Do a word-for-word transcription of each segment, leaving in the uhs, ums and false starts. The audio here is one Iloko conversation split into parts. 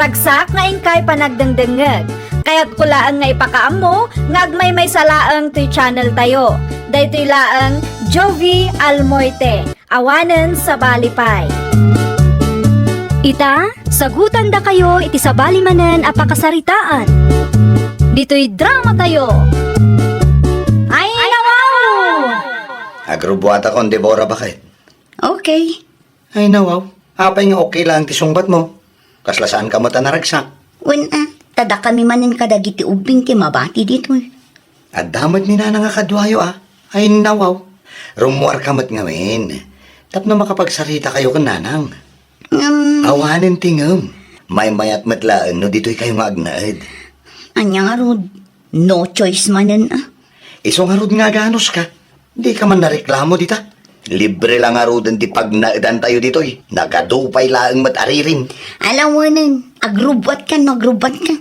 Ragsak nga inkay panagdengdengngeg. Kayatko laeng nga ipakaammo nga agmaymaysa laeng toy channel tayo. Daytoy laeng Jovie Almoite. Awanen sabali pay. Ita, sagutandakayo iti sabali manen a pakasaritaan. Ditoy drama tayo. Ay, nawaw! Agrubuatakon, Deborah, baket. Okay. Ay, nawaw. Apay nga okay lang ti sungbatmo? Kasla saanka met a naragsak? Wen a, ta dakami manen kadagiti ubbing ti mabati ditoy. Adda met ni Nanang a kaduayo a. Ay, nawaw. Rummuarka met ngamin. Tapno makapagsaritakayo ken Nanang. Ngem awanen ti ngem. Maymayat met laeng no ditoykayo nga agnaed. Ania ngarud? No choice manen a. Isu ngarud nga aganuska. Dika man nareklamo dita. Libre la ngaruden ti pagnaedantayo ditoy. Nagadu pay laeng met a ririm. Alawanen, agrubbuatkan no agrubbuatka.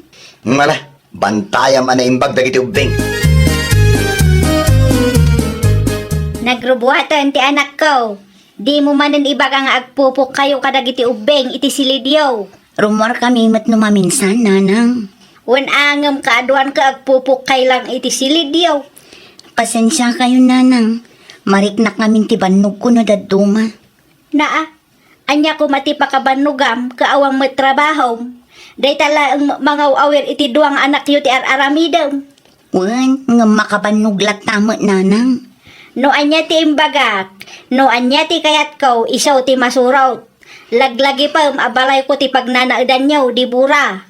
Ngala, bantayam a naimbag dagiti ubbing. Nagrubuaten ti anakko. Dimo manen ibaga nga agpupokkayo kadagiti ubbing iti silidyo. Rummuarkami met no maminsan, Nanang. Wen a, ngem kaaduanka agpupokkay lang iti silidyo. Pasensiakayon, Nanang. Mariknak ngamin ti bannogko no dadduma. Naa, ania koma ti pakabannogam ket awan met trabahom? Dayta laeng mangaw-awir iti dua nga anakyo ti ar-aramidem. Wen, ngem makabannog latta met, Nanang. No ania ti imbagak, no ania ti kayatko, isu ti masurot. Laglagipem a balayko ti pagnanaedanyo, Deborah.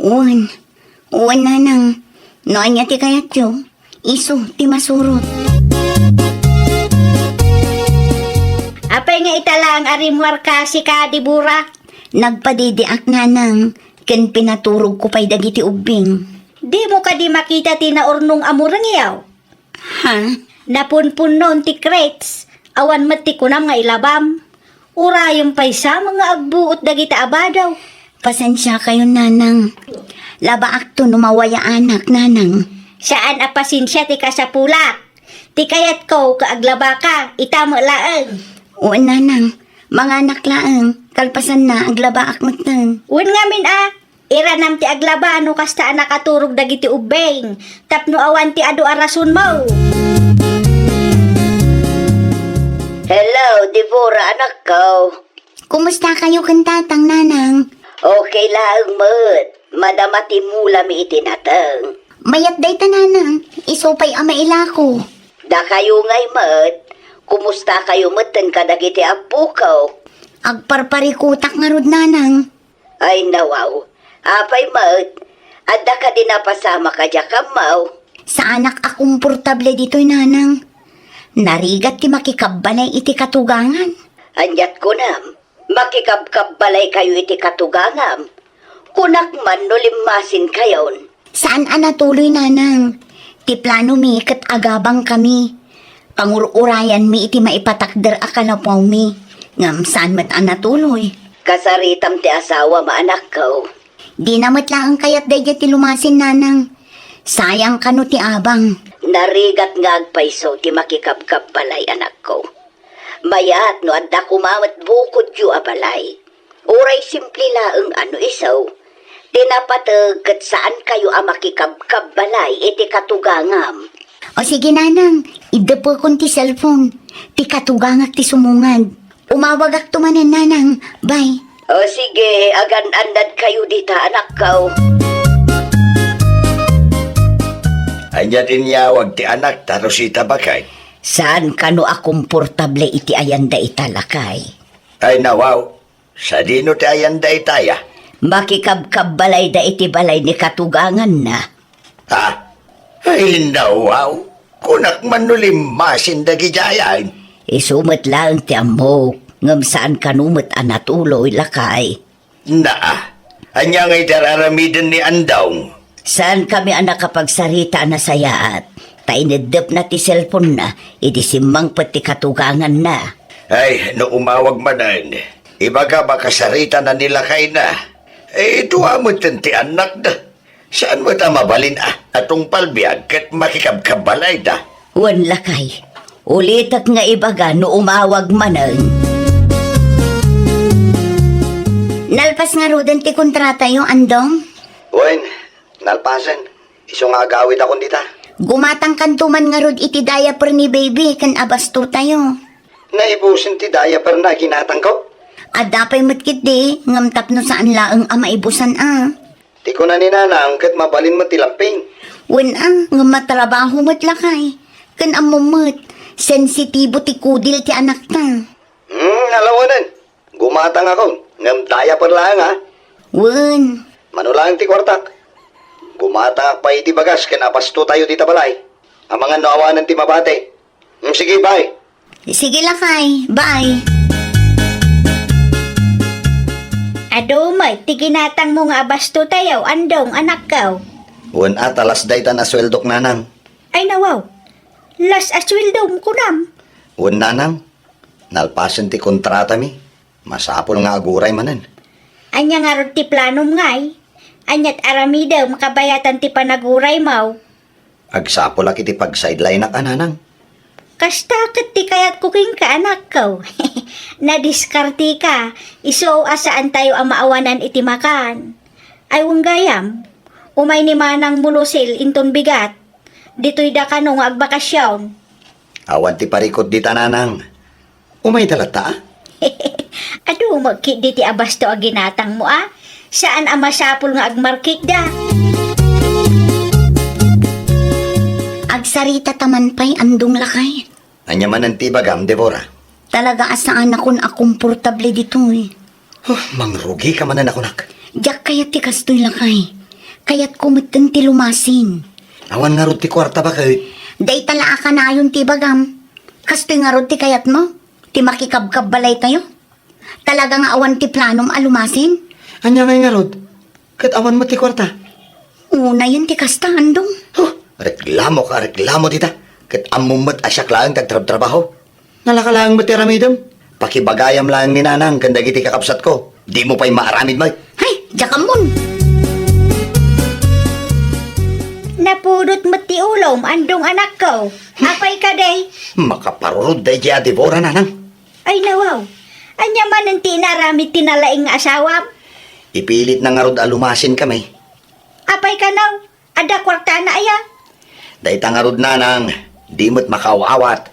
Wen, wen, Nanang. No ania ti kayatyo, isu ti masurot. Apay nga ita laeng a rimmuarka, sika, Deborah? Nagpadidiak, Nanang, ken pinaturogko pay dagiti ubbing. Dimo kadi makita ti naurnong a murengyo? Ha? Napunpunnon ti crates. Awan met ti kunam nga ilabam. Urayem pay sa nga agbuot dagita a badaw. Pasensiakayon, Nanang. Labaakto no mawayaanak, Nanang. Saan a pasensia ti kasapulak. Ti kayatko ket aglabaka, ita met laeng. Wen, Nanang. Manganak laeng. Kalpasanna, aglabaak metten. Wen ngamin a. Iranam ti aglaba no kasta a nakaturog dagiti ubbing, tapno awan ti adu a rasonmo. Hello, Deborah, anakko. Kumustakayo ken tatang, Nanang? Okay laeng met. Madama ti mulami iti nateng. Mayat dayta, Nanang. Isu pay a mailako. Dakayo ngay met. Kumustakayo metten kadagiti appoko? Agparparikutak ngarud, Nanang. Ay, nawaw. Apay met, adda kadi napasamak a diak ammo? Saanak a komportable ditoy, Nanang. Narigat ti makikabbalay iti katugangan. Aniat kunam, makikabkabbalaykayo iti katugangam. Kunak man no limmasinkayon. Saan a natuloy, Nanang. Ti planomi ket agabangkami. Pangur-urayanmi iti maipatakder a kalapawmi, ngem saan met a natuloy. Kasaritam ti asawam, anakko. Dina met laeng kayat daydiay ti lumasin, Nanang. Sayang kano ti abang. Narigat nga agpayso ti makikabkabbalay, anakko. Mayat no adda koma met bukodyo a balay. Uray simple laeng a no isu, ti napateg ket saankayo a makikabkabbalay iti katugangam. O sige, Nanang, iddepekon ti cellphone. Ti katugangak ti sumungad. Umawagakto manen, Nanang. Bye. O sige, agan-annadkayo dita, anakko. Ania ti inyawag ti anakta, Rosita, baket? Saan kano a komportable iti ayan dayta, lakay. Ay, nawaw. Sadino ti ayan daytaya? Makikabkabbalayda iti balay ni katuganganna. Ha? Ay, nawaw. Kunak man no limmasin dagidiay. Isu met laeng ti ammok, ngem saan kano met a natuloy, lakay. Naa, ania ngay ti ar-aramiden ni Andong? Saankami a nakapagsarita a nasayaat, ta ineddepna ti cellphone-na idi simmangpet ti katuganganna. Ay, no umawag manen, ibagam a kasaritana ni lakayna. Eh, dua metten ti annakda. Saan met a mabalin a, a tungpal biag ket makikabkabbalayda? Wen, lakay, ulitek nga ibaga no umawag manen. Nalpas ngaruden ti kontratayo, Andong? Wen, nalpasen. Isu nga agawidakon dita. Gumatangkanto man ngarud iti diaper ni baby ken abastotayo. Naibusen ti diaperna a ginatangko? Adda pay met ketdi, ngem tapno saan laeng a maibusan a. Ti kuna ni nanang ket mabalin met ti lamping. Wen a, ngem matrabaho met lakay. Ken ammom met, sensitibo ti kudil ti anakta. Hmm, alawanen. Gumatangakon, ngem diaper laeng a. Wen. Mano laeng ti kuartak? Gumatangak pay iti bagas ken abastotayo dita balay. Amangan no awanen ti mabati. Hmm, sige, bye. Sige lakay, bye. Adu met ti ginatangmo nga abastotayo, Andong, anakko. Wen a, ta las daytan a sueldok, nanang. Ay nawaw, las a sueldom, kunam? Wen, nanang, nalpasen ti kontratami. Masapul nga aguray manen. Ania ngarud ti planom ngay? Aniat aramidem kabayatan ti panaguraymo? Agsapulak iti pag-sideline-ak a, nanang. Kasta ket ti kayatko kenka, anakko. Nadiskarteka, isu a saantayo a maawanan iti makan. Ay, wen gayam, umay ni Manang Mulusil inton bigat. Ditoy da kano nga agbakasyon. Awan ti parikut dita, nanang. Umayda latta, a? Adu met ketdi ti abasto a ginatangmo a. Saan a masapul nga agmarketda. Agsarita ta man pay, Andong, lakay. Ania manen ti ibagam, Deborah? Talaga a saanakon a komportable ditoy. Huh, mangrugika manen a kunak. Diak kayat ti kastoy, lakay. Kayatko metten ti lumasin. Awan ngarud ti kuarta, baket? Dayta la a kanayon ti ibagam. Kastoy ngarud ti kayatmo? Ti makikabkabbalaytayo? Talaga nga awan ti planom a lumasin? Ania ngay ngarud? Ket awan met ti kuarta. Unayen ti kasta, Andong. Huh, reklamo ka, reklamo dita. Ket ammom met a siak laeng ti agtrabtrabaho. Nalaka laeng met ti aramidem. Pakibagayam laeng ni Nanang ken dagiti kakabsatko. Dimo pay maaramid met. Hay, diak ammon. Napudot met ti ulom, Andong, anakko. Apay kadi? Makaparurod daydiay a Deborah, Nanang. Ay, nawaw. Ania manen ti inaaramid ti nalaing nga asawam? Ipilitna ngarud a lumasin kami. Apay kano? Adda kuartana aya? Dayta ngarud, Nanang, di met makaaw-awat.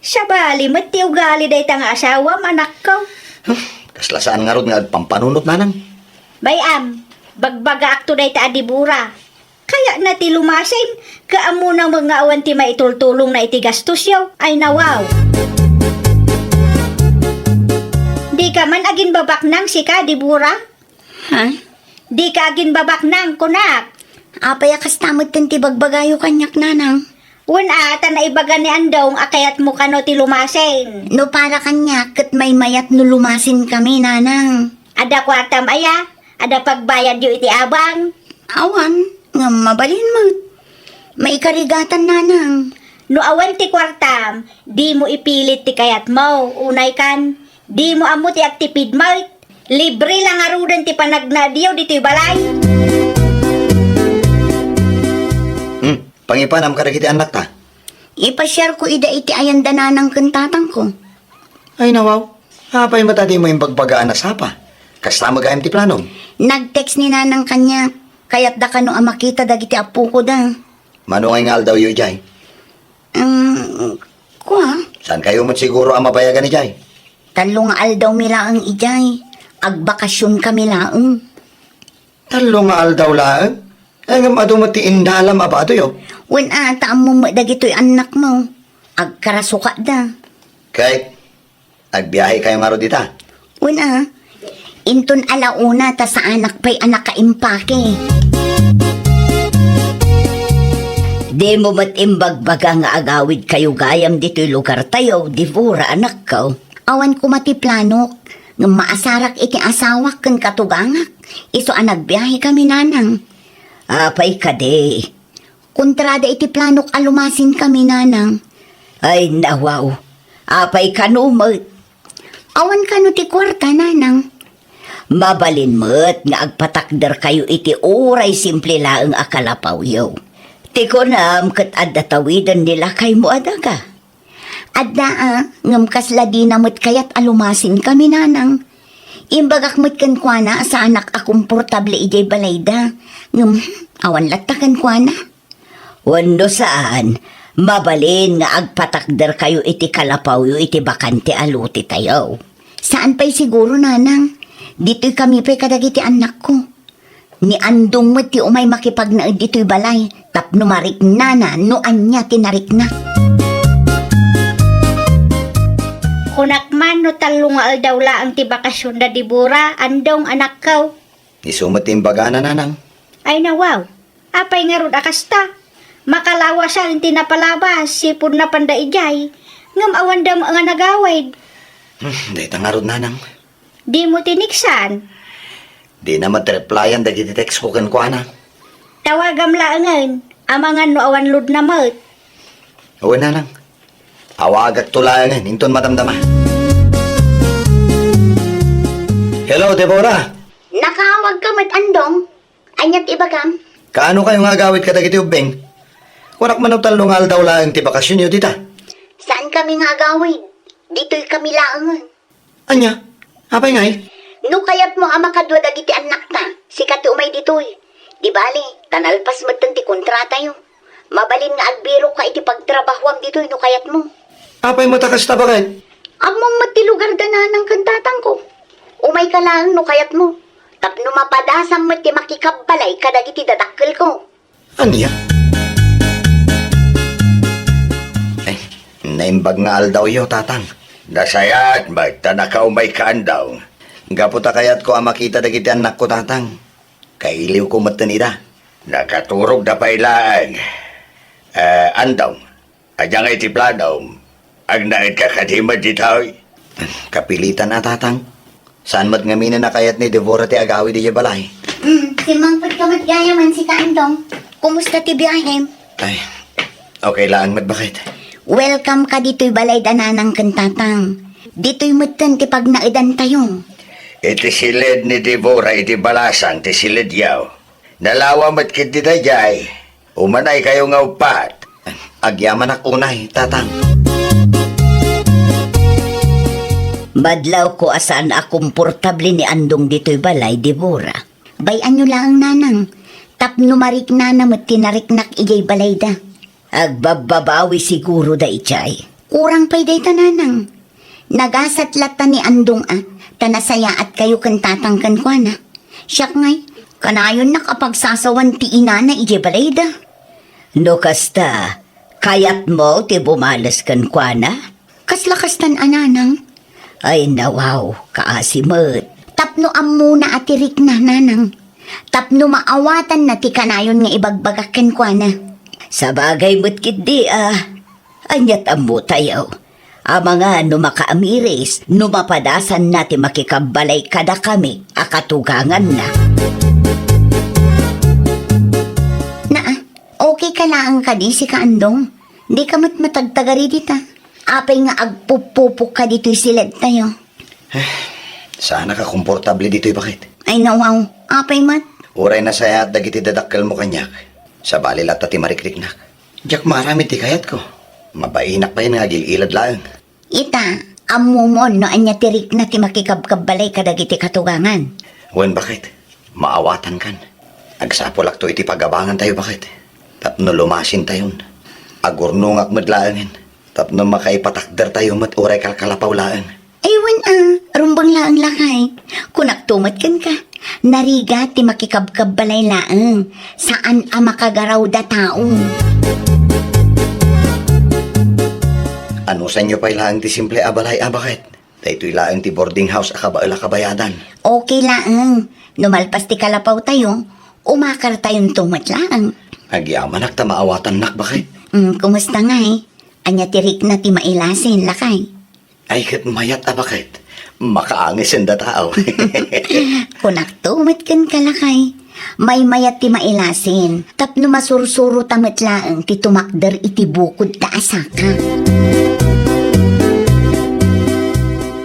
Sabali met ti ugali dayta nga asawam, anakko. Huh, kasla saan ngarud nga agpampanunot, Nanang. Bay-am, bagbagaakto dayta a Deborah. Kayatna ti lumasin, ket ammona met nga awan ti maitultulongna iti gastosyo. Ay, nawaw. Dika man aginbabaknang sika, Deborah? Ha? Dika aginbabaknang, kunak. Apay a kasta metten ti bagbagayo kaniak, Nanang? Wen a, ta naibaga ni Andong a kayatmo kano ti lumasin. No para kaniak, ket maymayat no lumasin kami, Nanang. Adda kuartam aya? Adda pagbayadyo iti abang? Awan, ngem mabalin met. Maikarigatan, Nanang. No awan ti kuartam, dimo ipilit ti kayatmo. Unay kan, dimo ammo ti agtipid met. Libre la ngaruden ti panagnaedyo ditoy balay. Hmm, pangipanam kadagiti annakta? Ipasiarko ida iti ayanda, Nanang ken Tatangko. Ay, nawaw. Apay met a dimo imbagbaga a nasapa? Kasta met gayam ti planom? Nag-text ni Nanang kaniak. Kayatda kano a makita dagiti appokoda. Mano ngay nga aldawyo idiay? Mm, kua? Saankayo met siguro a mabayagan idiay? Tallo nga aldawmi laeng idiay. Agbakasion kami laeng. Tallo nga aldaw laeng? Ay, ngem adu met ti indalam a badoyo. Wen a, ta ammom met dagitoy annakmo. Agkarasukatda. Kay, agbiahekayo ngarud ita? Wen a, inton alauna ta saanak pay a nakaimpake. Dimo met imbagbaga nga agawidkayo gayam ditoy lugartayo, Deborah, anakko. Awan koma ti planok, ngem maasarak iti asawak ken katugangak, isu a nagbiahekami, Nanang. Apay kadi? Kontrada iti planok a lumasin kami, Nanang. Ay, nawaw. Apay kano met? Awan kano ti kuarta, Nanang. Mabalin met nga agpatakderkayo iti uray simple laeng a kalapawyo. Ti kunam ket adda tawiden ni lakaymo a daga. Adda a, ngem kasla dina met kayat a lumasinkami, Nanang. Imbagak met kenkuana a saanak a komportable idiay balayda. Ngem, awan latta kenkuana. Wenno saan, mabalin nga agpatakderkayo iti kalapawyo iti bakante a lotetayo. Saan pay siguro, nanang. Ditoy kami pay kadagiti annakko. Ni Andong met ti umay makipagnaed ditoy balay tapno mariknana no ania ti narikna. Kunak man no tallo nga aldaw laeng ti bakasionda, Debora, Andong, anakko. Isu met ti imbagana, nanang. Ay, nawaw. Apay ngarud a kasta? Makalawasan ti napalabas, sipud napanda idiay. Ngem awanda met nga nagawid. Hmm, dayta ngarud, nanang. Dimo tiniksan? Dina met replyan dagiti text ko kenkuana. Tawagam laengen, amangan no awan loadna met. Wen, nanang. Awagakto laengen, inton madamdama. Hello, Debora. Nakaawagka met, Andong. Ania ti ibagam? Kaano kayo nga agawid kadagiti ubbing? Kunak man no tallo nga aldaw laeng ti bakasionyo dita. Saan kami nga agawid. Ditoy kami laengen. Ania? Apay ngay? No kayatmo a makadua dagiti annakta, sika ti umay ditoy. Di bale, ta nalpas metten ti kontratayo. Mabalin nga agbirokka iti pagtrabahuam ditoy no kayatmo. Apay met a kasta, baket? Ammom met ti lugarda, nanang ken tatangko. Umayka laeng no kayatmo. Tapno mapadasam met ti makikabbalay kadagiti dadakkelko. Ania? Eh, naimbag nga aldawyo, tatang. Nasayaat met ta nakaumayka, Andong. Gapu ta kayatko a makita dagiti annakko, tatang. Kailiwko metten ida. Nakaturogda pay laeng. Eh, Andong, ania ngay ti planom? Agnaedka kadi met ditoy? Kapilitan a, tatang. Saan met ngamin a kayat ni Debora ti agawid idiay balay? Hmm, simmangpetka met gayamen, sika Andong. Kumusta ti biahem? Ay, okay laeng met, baket. Welcome ka ditoy balayda, nanang ken tatang. Ditoy metten ti pagnaedantayo. Iti siled ni Debora iti balasang ti siledyo. Nalawa met ketdi daydiay. Umanaykayo nga uppat. Agyamanak unay, tatang. Madlawko a saan a komportable ni Andong ditoy balay, Debora. Bay-anyo laeng, nanang, tapno mariknana met ti nariknak idiay balayda. Agbabbabawi siguro daydiay. Kurang pay dayta, nanang. Nagasat latta ni Andong a, ta nasayaatkayo ken tatang kenkuana. Siak ngay, kanayonnak a pagsasawan ti inana idiay balayda. No kasta, kayatmo ti bumales kenkuana? Kasla kastan a, nanang. Ay, nawaw, kaasi met. Tapno ammona a ti rikna, nanang. Tapno maawatanna ti kanayon nga ibagbagak kenkuana. Sabagay met ketdi a. Ania't ammotayo? Amangan no makaamiris, no mapadasanna ti makikabbalay kadakami a katuganganna. Naa, okay ka laeng kadi, sika Andong? Dika met matagtagari dita. Apay nga agpupupok ka ditoy siledtayo? Eh, saanak a komportable ditoy, baket. Ay, nawaw. Apay met? Uray nasayaat dagiti dadakkelmo kaniak, sabali latta ti marikriknak. Diak maaram iti kayatko. Mabainak pay nga agil-ilad laeng. Ita, ammomon no ania ti rikna ti makikabkabbalay kadagiti katugangan. Wen, baket. Maawatankan. Agsapulakto iti pagabangantayo, baket. Tapno lumasintayon. Agurnongak met laengen. Tapno makaipatakdertayo met uray kalkalapaw laeng. Ay, wen a, rumbeng laeng, lakay. Kunakto met kenka, narigat ti makikabkabbalay laeng, saan a makagaraw da tao. Anusanyo pay laeng ti simple a balay a, baket? Daytoy laeng ti boarding house a kabael a kabayadan. Okay laeng. No malpas ti kalapawtayo, umakartayonto met laeng. Agyamanak ta maawatannak, baket. Mm, kumusta ngay? Ania ti rikna ti mailasin, lakay? Ay, ket mayat a, baket. Makaangisen da tao. Kunakto met kenka, lakay. Maymayat ti mailasin, tapno masursurota met laeng ti tumakder iti bukodta a saka.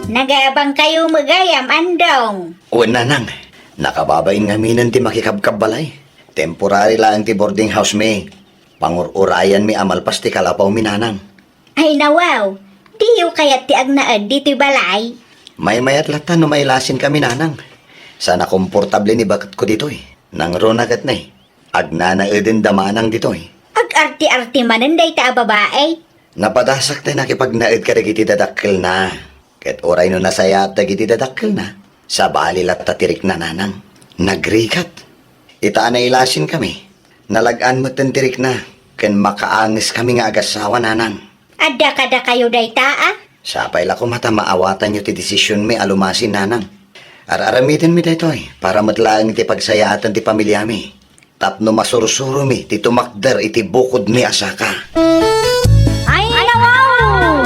Nagabangkayo met gayam, Andong. Wen, nanang, nakababain ngaminen ti makikabkabbalay. Temporary laeng ti boarding house mi. Pangur-urayanmi a malpas ti kalapawmi, nanang. Ay, nawaw, diyo kayat ti agnaed ditoy balay? Maymayat latta no mailasinkami, nanang. Saan a komportable ni baketko ditoy. Nangruna ket ne, agnanaeden da manang ditoy. Agarte-arte manen dayta a babai. Napadasak ti nakipagnaed kadagiti dadakkelna. Ket uray no nasayaat dagiti dadakkelna, sabali latta ti rikna, nanang. Nagrigat. Ita a nailasinkami, nalag-an metten ti rikna, ken makaangeskami nga agassawa, nanang. Adda kadakayo dayta, a? Sapay la koma ta maawatanyo ti desisionmi a lumasin, nanang. Ar-aramidenmi daytoy para met laeng iti pagsayaatan ti pamiliami, tapno masursuromi ti tumakder iti bukodmi a saka. Ay, nawaw!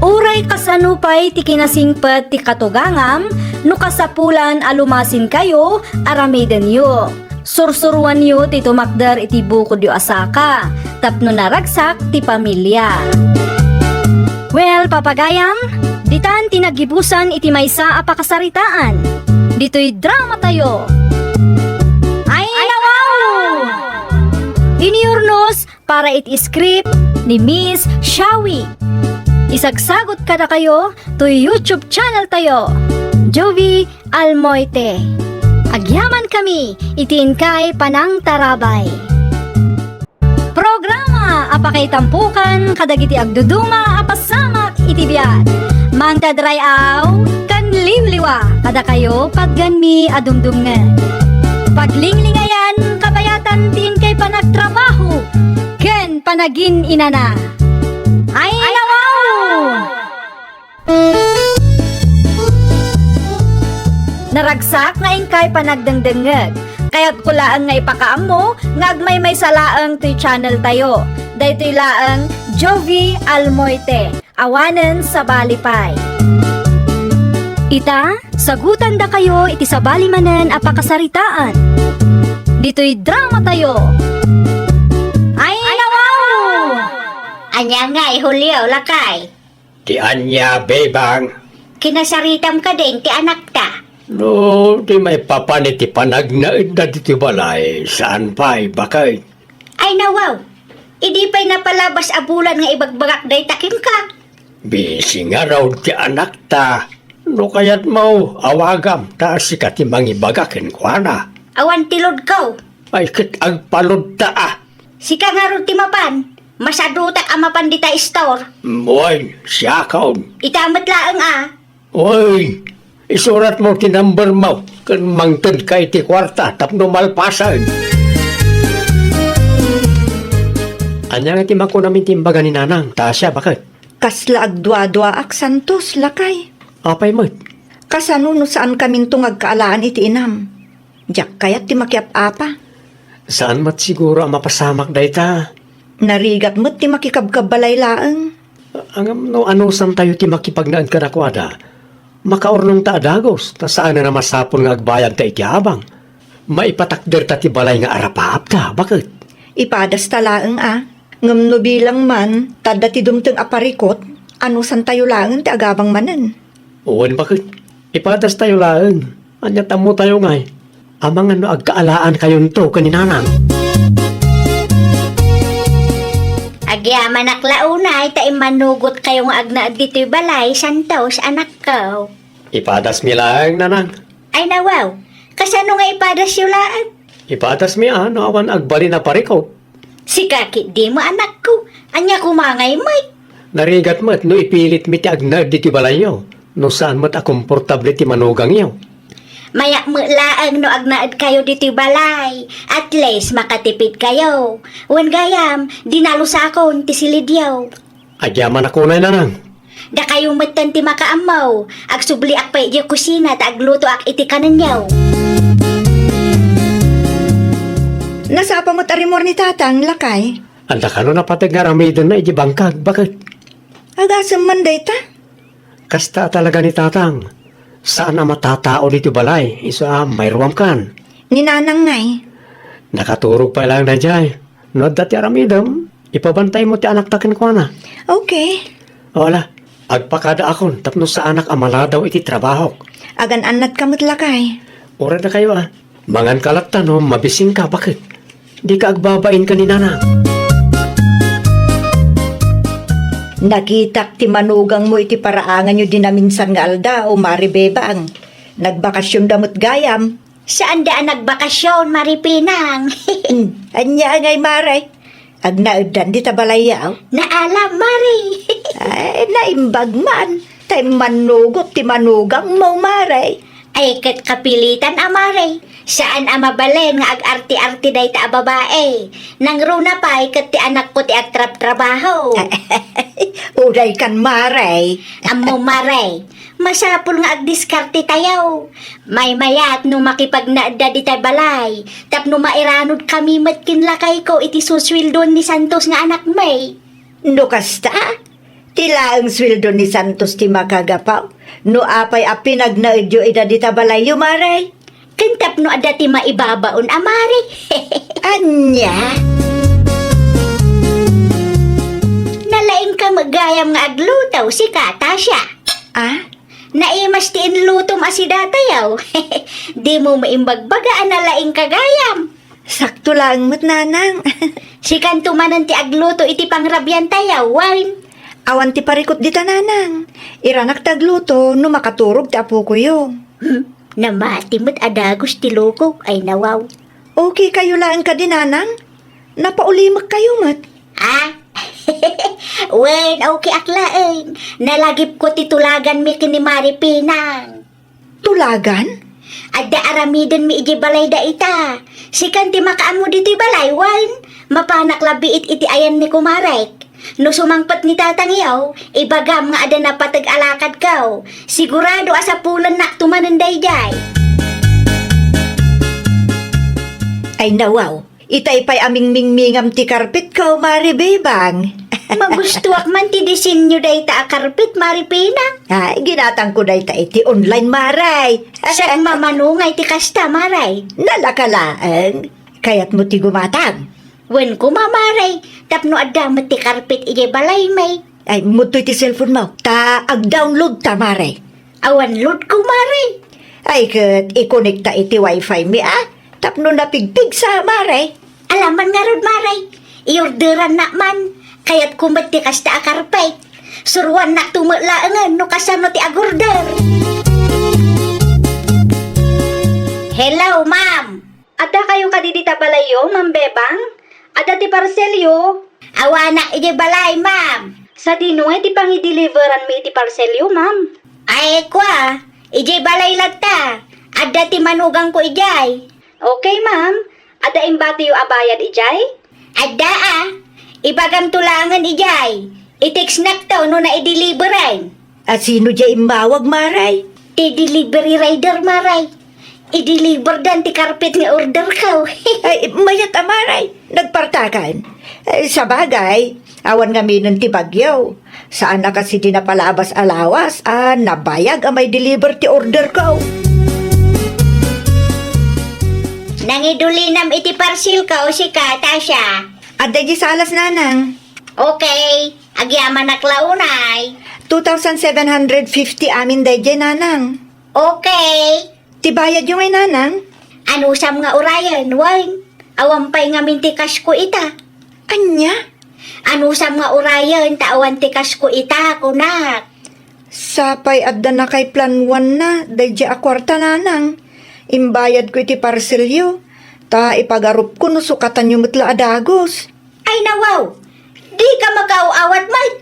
Uray kasano pay ti kinasingpet ti katugangam, no kasapulan a lumasinkayo, aramidenyo. Sursuroanyo ti tumakder iti bukodyo a saka, tapno naragsak ti pamilya. Well, papagayam, ditan ti naggibusan iti maysa a pakasaritaan. Ditoy dramatayo. Ay, nawaw! Iniurnos para iti script ni Miss Shawi. Isagsagot kadakayo toy YouTube channel tayo, Jovi Almoite. Agyaman kami iti inkay panangtarabay. Programa a pakaitampokan kadagiti agduduma a pasamak iti biag. Mangted ray-aw ken liwliwa kadakayo pagganmi a dumdumngeg. Paglinglingayan, kabayatan ti inkay panagtrabaho ken panagin-inana. Ay, nawaw! Naragsak nga inkay panagdengdengngeg. Kayatko laeng nga ipakaammo nga agmaymaysa laeng toy channel tayo. Daytoy laeng Jovi Almoite. Awanen sabali pay. Ita, sagutandakayo iti sabali manen a pakasaritaan. Ditoy dramatayo. Ay, nawaw! Ania ngay, Julio, lakay? Ti ania, Bebang? Kinasaritam kadin ti anakta? No, di maipapan iti panagnaedda ditoy balay, saan pay, baket? Ay, nawaw! Idi pay napalabas a bulan nga ibagbagak dayta kenka. Busy ngarud ti anakta. No kayatmo, awagam, ta sika ti mangibaga kenkuana. Awan ti loadko. Ay, ket agpa-loadta, a. Sika ngarud ti mapan. Masadutak a mapan dita store. Wen, siakon. Ita met laeng, a. Oy, isuratmo ti numbermo ken mangtedka iti kuarta tapno malpasen. Ania nga ti makunam iti imbaga ni Nanang? Ta siak, baket? Kasla agduaduaak, Santos, lakay. Apay met? Kasano no saankaminto nga agkaalaan iti inam? Diak kayat ti makiap-apa. Saan met siguro a mapasamak dayta? Narigat met ti makikabkabbalay laeng. Ngem no anusantayo ti makipagnaed kadakuada, makaurnongta a dagus, ta saanen a masapul nga agbayadta iti abang. Maipatakderta ti balay nga arapaapda, baket? Ipadasta laeng, a. Ngem no bilang man, ta adda ti dumteng a parikut, anusantayo laengen ti agabang manen? Wen, baket. Ipadastayo laeng. Ania ti ammotayo ngay? Amangan no agkaalaankayo ken ni Nanang. Agyamanak la unay ta immannugotkayo nga agnaed ditoy balay, Santos, anakko. Ipadasmi laeng, Nanang. Ay, nawaw. Kasano nga ipadasyo laeng? Ipadasmi a no awan agbalin a parikut. Sika ketdin, anakko. Ania koma ngay met? Narigat met no ipilitmi ti agnaed ditoy balayyo, no saan met a komportable ti manugangyo. Mayak met laeng no agnaedkayo ditoy balay. At least, makatipidkayo. Wen gayam, di nalusakon ti silidyo. Agyamanak unay, Nanang. Dakayo metten ti makaammo. Agsubliak pay idiay kusina ta aglutoak iti kanenyo. Nasapa met a rimmuar ni Tatang, lakay. Adda kano napateg nga aramidenna idiay bangkag, baket? Agasem man dayta? Kasta a talaga ni Tatang. Saan a matatao ditoy balay, isu a mairuam kan. Ni Nanang ngay? Nakaturog pay laeng daydiay. No adda ti aramidem, ipabantaymo ti anakta kenkuana. Okay. Wala, agpakadaakon tapno saanak a maladaw iti trabahok. Agan-annadka met, lakay. Uray dakayo a. Manganka latta no mabisinka, baket? Dika agbabain ken ni Nanang. Nakitak ti manugangmo iti paraanganyo di naminsan nga aldaw, Mari Bebang. Nagbakasionda met gayam. Saanda a nagbakasion, Mari Pinang. Hmm, ania ngay, Mare? Agnaeddan dita balayyo? Naalam, Mare. Ay, naimbag man. Tay mannugot ti manugangmo, Mare. Ay, ket kapilitan a, Mare. Saan a mabalin nga ag-arte-arte dayta a babae. Nangruna pay ket ti anakko ti agtrabtrabaho. Uray kan, Mare. Ammo, Mare. Masapul nga agdiskarte tayo. Maymayat no makipagnaedda dita balay, tapno mairanod kami met ken lakayko iti susueldoen ni Santos nga anakmi. No kasta, ti laeng sueldo ni Santos ti makagapu no apay a pinagnaedyo ida dita balayyo, Mare. Ken tapno adda ti maibabaon a, Mare. Ania? Nalaingka met gayam nga agluto, sika, Tasha. Ah? Naimas ti inlutom a sidatayaw. Dimo maimbagbaga a nalaingka gayam. Sakto laeng met, Nanang. Sikanto manen ti agluto iti pangrabiantayaw, wen? Awan ti parikut dita, Nanang. Iranak ti agluto no makaturog ti apokoyo. Hmm, namati met a dagus ti lukok, ay nawaw. Okay kayo laeng kadi, Nanang? Napaulimekkayo met. Ah? Wen, okay ak laeng. Nalagipko ti tulaganmi ken ni Mari Pinang. Tulagan? Adda aramidenmi idiay balay dayta. Sikan ti makaammo ditoy balay, wen? Mapanak la biit iti ayan ni kumarek. No sumangpet ni tatangyo, ibagam nga adda napateg a lakadko. Sigurado a sapulennak to manen daydiay. Ay, nawaw. Itay pay a mingmingmingam ti karpetko, Mari Bebang. Magustuak man ti disenyo dayta a karpet, Mari Pinang. Ay, ginatangko dayta iti online, Mare. Saan mamano nga iti kasta, Mare? Nalaka laeng. Kayatmo ti gumatang? Wen koma, Mare, tapno adda met ti karpet idiay balaymi. Ay, mudto iti cellphone mo. Ta ag-download ta, Mare. Awan load ko, Mare. Ay, ket ikonekta iti wifi mi, a? Tapno napigpigsa, Mare. Alaman ngarud, Mare. Iorderannak man. Kayatko met ti kasta a karpet. Suruannak to met laengen no kasano ti agorder. Hello, ma'am. Adda kayo kadi dita balayyo, Ma'am Bebang? Adda ti parcelyo? Awanak idiay balay, ma'am. Sadino ngay ti pangideliveranmi iti parcelyo, ma'am? Ay, kua, idiay balay latta. Adda ti manugangko idiay. Okay, ma'am. Adda imbatiyo a bayad idiay? Adda a. Ibagamto laengen idiay. I-textnakto no naideliveran. A sino diay immawag, Mare? Ti delivery rider, Mare. I-deliverdan ti karpet nga orderko. Ay, mayat a, Mare. Nagpartakan. Eh, sabagay, awan ngaminen ti bagyo. Saan a kas idi napalabas a lawas a nabayag a maideliver ti orderko. Nangidulinam iti parcelko, sika, Tasha. Adda di salas, Nanang. Okay. Agyamanak la unay. Two thousand seven hundred fifty amin daydiay, Nanang. Okay. Ti bayadyo ngay, Nanang? Anusam nga urayen, wen? Awan pay ngamin ti cashko ita. Ania? Anusam nga urayen ta awan ti cashko ita, kunak. Sapay adda nakaiplanuanna daydiay a kuarta, Nanang. Imbayadko iti parcelyo, ta ipagarupko no sukatanyo met la a dagus. Ay, nawaw! Dika makaaw-awat met!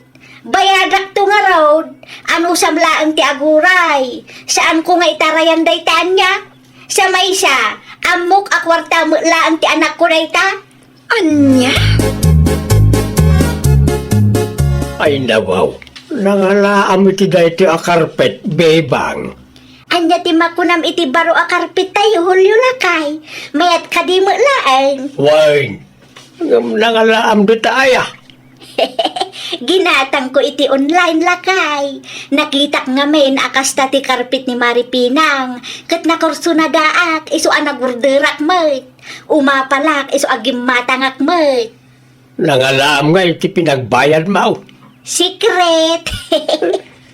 Bayadakto ngarud, anusam laeng ti aguray. Saanko nga itarayan dayta ania? Sa maysa, ammok a kuarta met laeng ti anakko dayta. Ania? Ay, nawaw! Nangalaam iti daytoy a karpet, Bebang. Ania ti makunam iti baro a karpet tayo, Julio, lakay? Mayat kadi met laeng? Wen, ngem nangalaam dita aya. Ginatangko iti online, lakay. Nakitak ngamin a kasta ti karpet ni Mari Pinang, ket nakursunadaak isu a nagorderak met. Umapalak isu a gimmatangak met. Nangalaam ngay ti pinagbayadmo? Secret!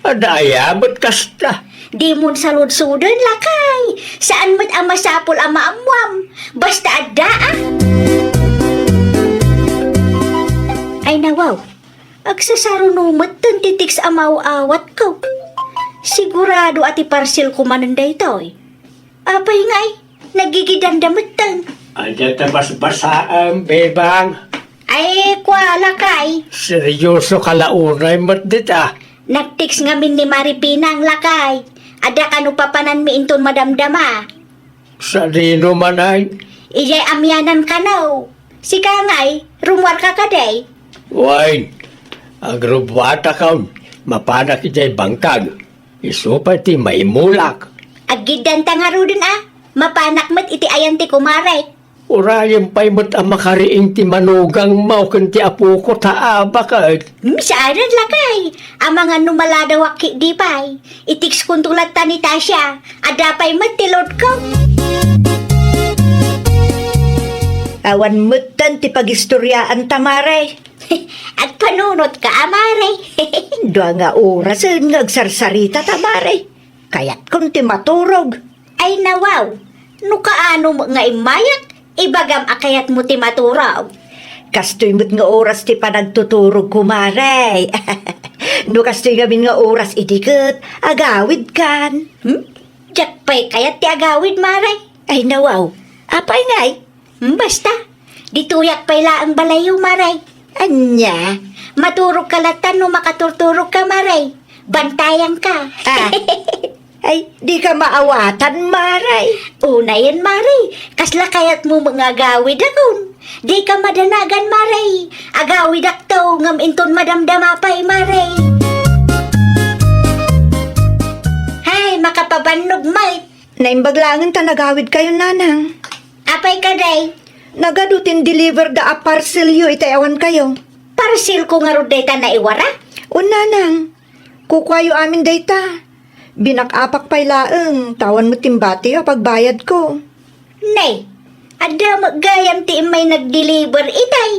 Adda aya met kasta? Dimon saludsoden, lakay. Saan met a masapul a maammuam. Basta adda, a. Ay, nawaw. Agsasaruno metten ti text a maaw-awatko. Sigurado a ti parcel ko manen daytoy. Apay ngay, nagigidanda metten. Adda ta basbasaem, Bebang. Ay, kua, lakay. Seryoso ka la unay met dita. Nag-text ngamin ni Maripinang, lakay. Adda kano papananmi inton madamdama. Sadino man ay? Ijay amianan kano. Sika ngay, rummuar ka kadi? Wen, agrubbuatakon. Mapanak ijay bangkag. Isu pay ti maimulak. Aggiddanta ngaruden a. Mapanak met iti ayan ti kumare. Urayem pay met a makariing ti manugangmo ken ti apoko ta abaket. Hmm, saanen lakay. Amangan no maladawak ketdi pay. I-text konto latta ni Tasha. Adda pay met ti load ko. Awan metten ti pagistoriaanta, Mare. Agpanunot ka, a, Mare. Dua nga orasen nga agsarsarita ta, Mare. Kayatkon ti maturog. Ay, nawaw. No kaano met nga immayak, ibagam a kayatmo ti maturog. Kastoy met nga oras ti panagtuturog ko, Mare. No kastoy ngamin nga oras idi ket, agawidkan. Hmm? Diak pay kayat ti agawid, Mare. Ay, nawaw. Apay ngay? Hmm, basta. Ditoyak pay laeng balayyo, Mare. Ania? Maturog ka latta no makaturturog ka, Mare. Bantayan ka. Ah. Ay, di ka maawatan, Mare. Unayen, Mare. Kasla kayatmo nga agawidakon. Di ka madanagan, Mare. Agawidakto, ngem inton madamdama pay, Mare. Hay, makapabannog met. Naimbag laengen ta nagawidkayon, Nanang. Apay kadi? Nagadu ti in-deliver da a parcelyo iti awankayo. Parcelko ngarud dayta naiwara? Wen, Nanang. Kukuayo amin dayta. Binak-apak pay laeng, ta awan met ti imbatiyo a pagbayadko. Ne, adda met gayam ti immay nag-deliver itay.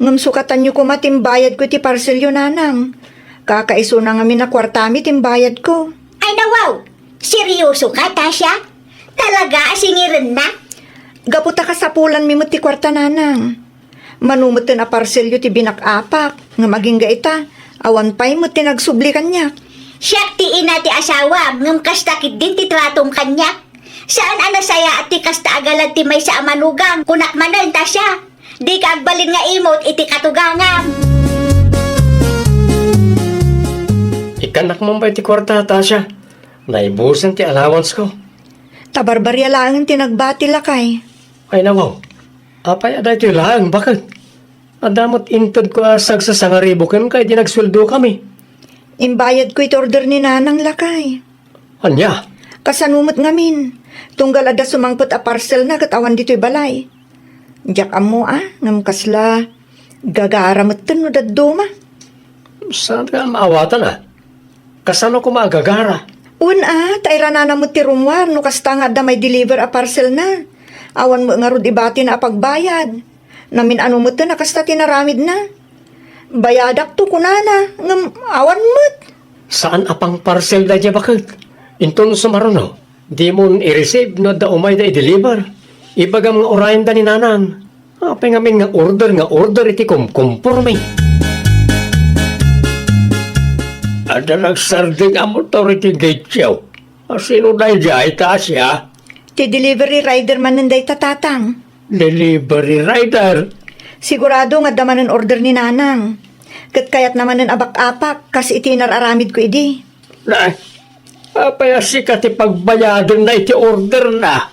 Ngem sukatanyo koma ti imbayadko iti parcelyo, Nanang. Kakaisuna ngamin a kuartami ti imbayadko. Ay, nawaw! Seryoso ka, Tasha? Talaga a singirenna? Gapu ta kasapulanmi met ti kuarta, Nanang. Mano metten a parcelyo ti binak-apak, ngem agingga ita, awan pay met ti nagsubli kaniak. Siak ti ina ti asawam, ngem kasta ketdin ti tratom kaniak. Saan a nasayaat ti kasta a galad ti maysa a manugang, kunak manen, Tasha. Dika agbalin nga imut iti katugangam. Ikkannak man pay ti kuarta, Tasha. Naibusen ti allowance ko. Ta barbaria laeng ti nagbati, lakay. Ay, nawaw. Apay a daytoy laeng, baket? Adda met intedko a sagsasangaribu kenka idi nagsueldokami. Imbayadko iti order ni Nanang, lakay. Ania? Kasano met ngamin? Tunggal adda sumangpet a parcelna ket awan ditoy balay. Diak ammo a, ngem kasla gagara metten no dadduma. Saan ka maawatan a? Kasano koma a gagara? Wen a, ta iranana met ti rummuar no kasta nga adda mai-deliver a parcelna. Awan met ngarud ibatina a pagbayad. Namin-ano metten a kasta ti naramidna. Bayadakto, kunana, ngem awan met. Saan a pangparcel daydiay, baket? Inton sumaruno, dimon i-receive no adda umayda i-deliver. Ibagam nga urayenda ni Nanang. Apay ngamin nga order nga order iti kumkumpormi? Adda nagsardeng a motor iti gate-yo. A, sino daydiay, Tasha? Ti delivery rider manen dayta, Tatang. Delivery rider? Sigurado nga adda manen order ni Nanang. Ket kayatna manen a bak-apak kas iti inar-aramidko idi. Na, apay a sika ti pagbayadenna iti orderna?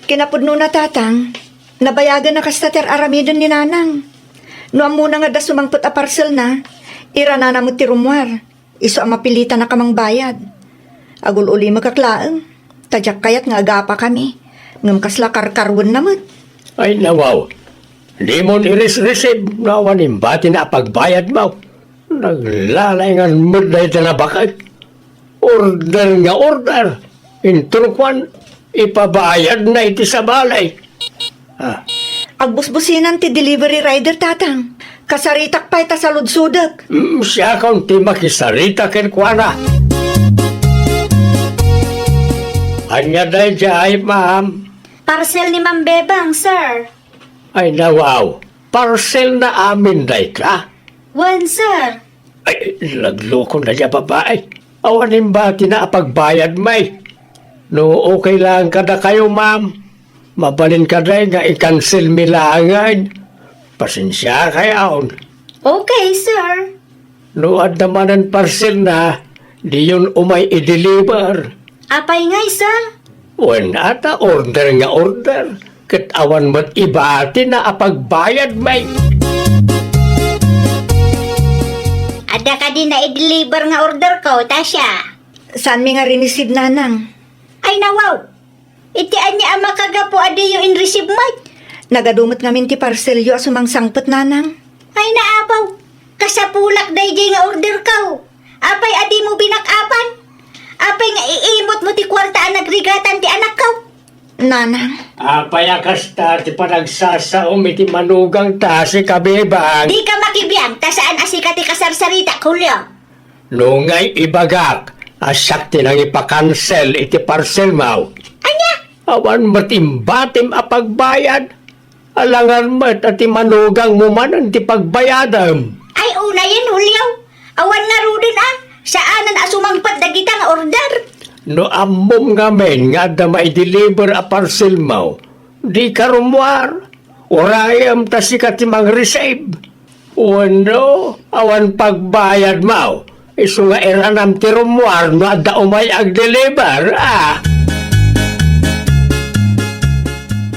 Kinapudnona, Tatang, nabayagen a kasta ti ar-aramiden ni Nanang. No ammona nga adda sumangpet a parcelna, iranana met ti rummuar. Isu a mapilitan a kamangbayad. Agul-ulimekak laeng, ta diak kayat nga agapakami, ngem kasla karkaruenna met. Ay, nawaw. Dimon i-receive no awan imbatina a pagbayadmo. Naglalaingan met dayta a baket. Order nga order. Inton kuan, ipabayadna iti sabali. Ah. Agbusbusinan ti delivery rider, Tatang. Kasaritak pay ta saludsodek. Mm, siakon ti makisarita kenkuana. Ania daydiay, ma'am? Parcel ni Ma'am Bebang, sir. Ay, nawaw. Parcelna amin dayta? Wen, sir. Ay, nagloko na diay babai. Awan imbatina a pagbayad, may. No okay lang kadakayo, ma'am, mabalin kadi nga i-cancel mi laengen. Pasensiakayon. Okay, sir. No adda manen parcelna, diyon umay i-deliver. Apay ngay, sir? Wen, adda order nga order. Ket awan met ibatina a pagbayad, may. Adda kadi na i-deliver nga order ko, Tasha? Saanmi nga rinisib, nanang. Ay, nawaw! Iti ania a makagapu a diyo inrisib met? Nagadu met ngamin ti parcelyo a sumangsangpet, nanang. Ay, naapaw! Kasapulak daydiay nga order ko. Apay a dimo binak-apan? Apay nga iimutmo ti kuarta a nagrigatan ti anakko? Nanang. Apay a kasta ti panagsasaom iti manugangta, sika, Bebang? Dika makibiang, ta saan a sika ti kasarsaritak, Julio. No ngay ibagak a siak ti nangipakansel iti parcelmo. Ania? Awan met imbatim a pagbayad. Alangan met a ti manugangmo manen ti pagbayadem. Ay, unayen, Julio. Awan ngaruden a. Saanen a sumangpet dagita nga order. No ammom ngamin nga adda maideliver a parcelmo, dika rummuar. Urayem ta sika ti mangreceive. Wenno, awan pagbayadmo. Isu nga iranam ti rummuar no adda umay agdeliver, a.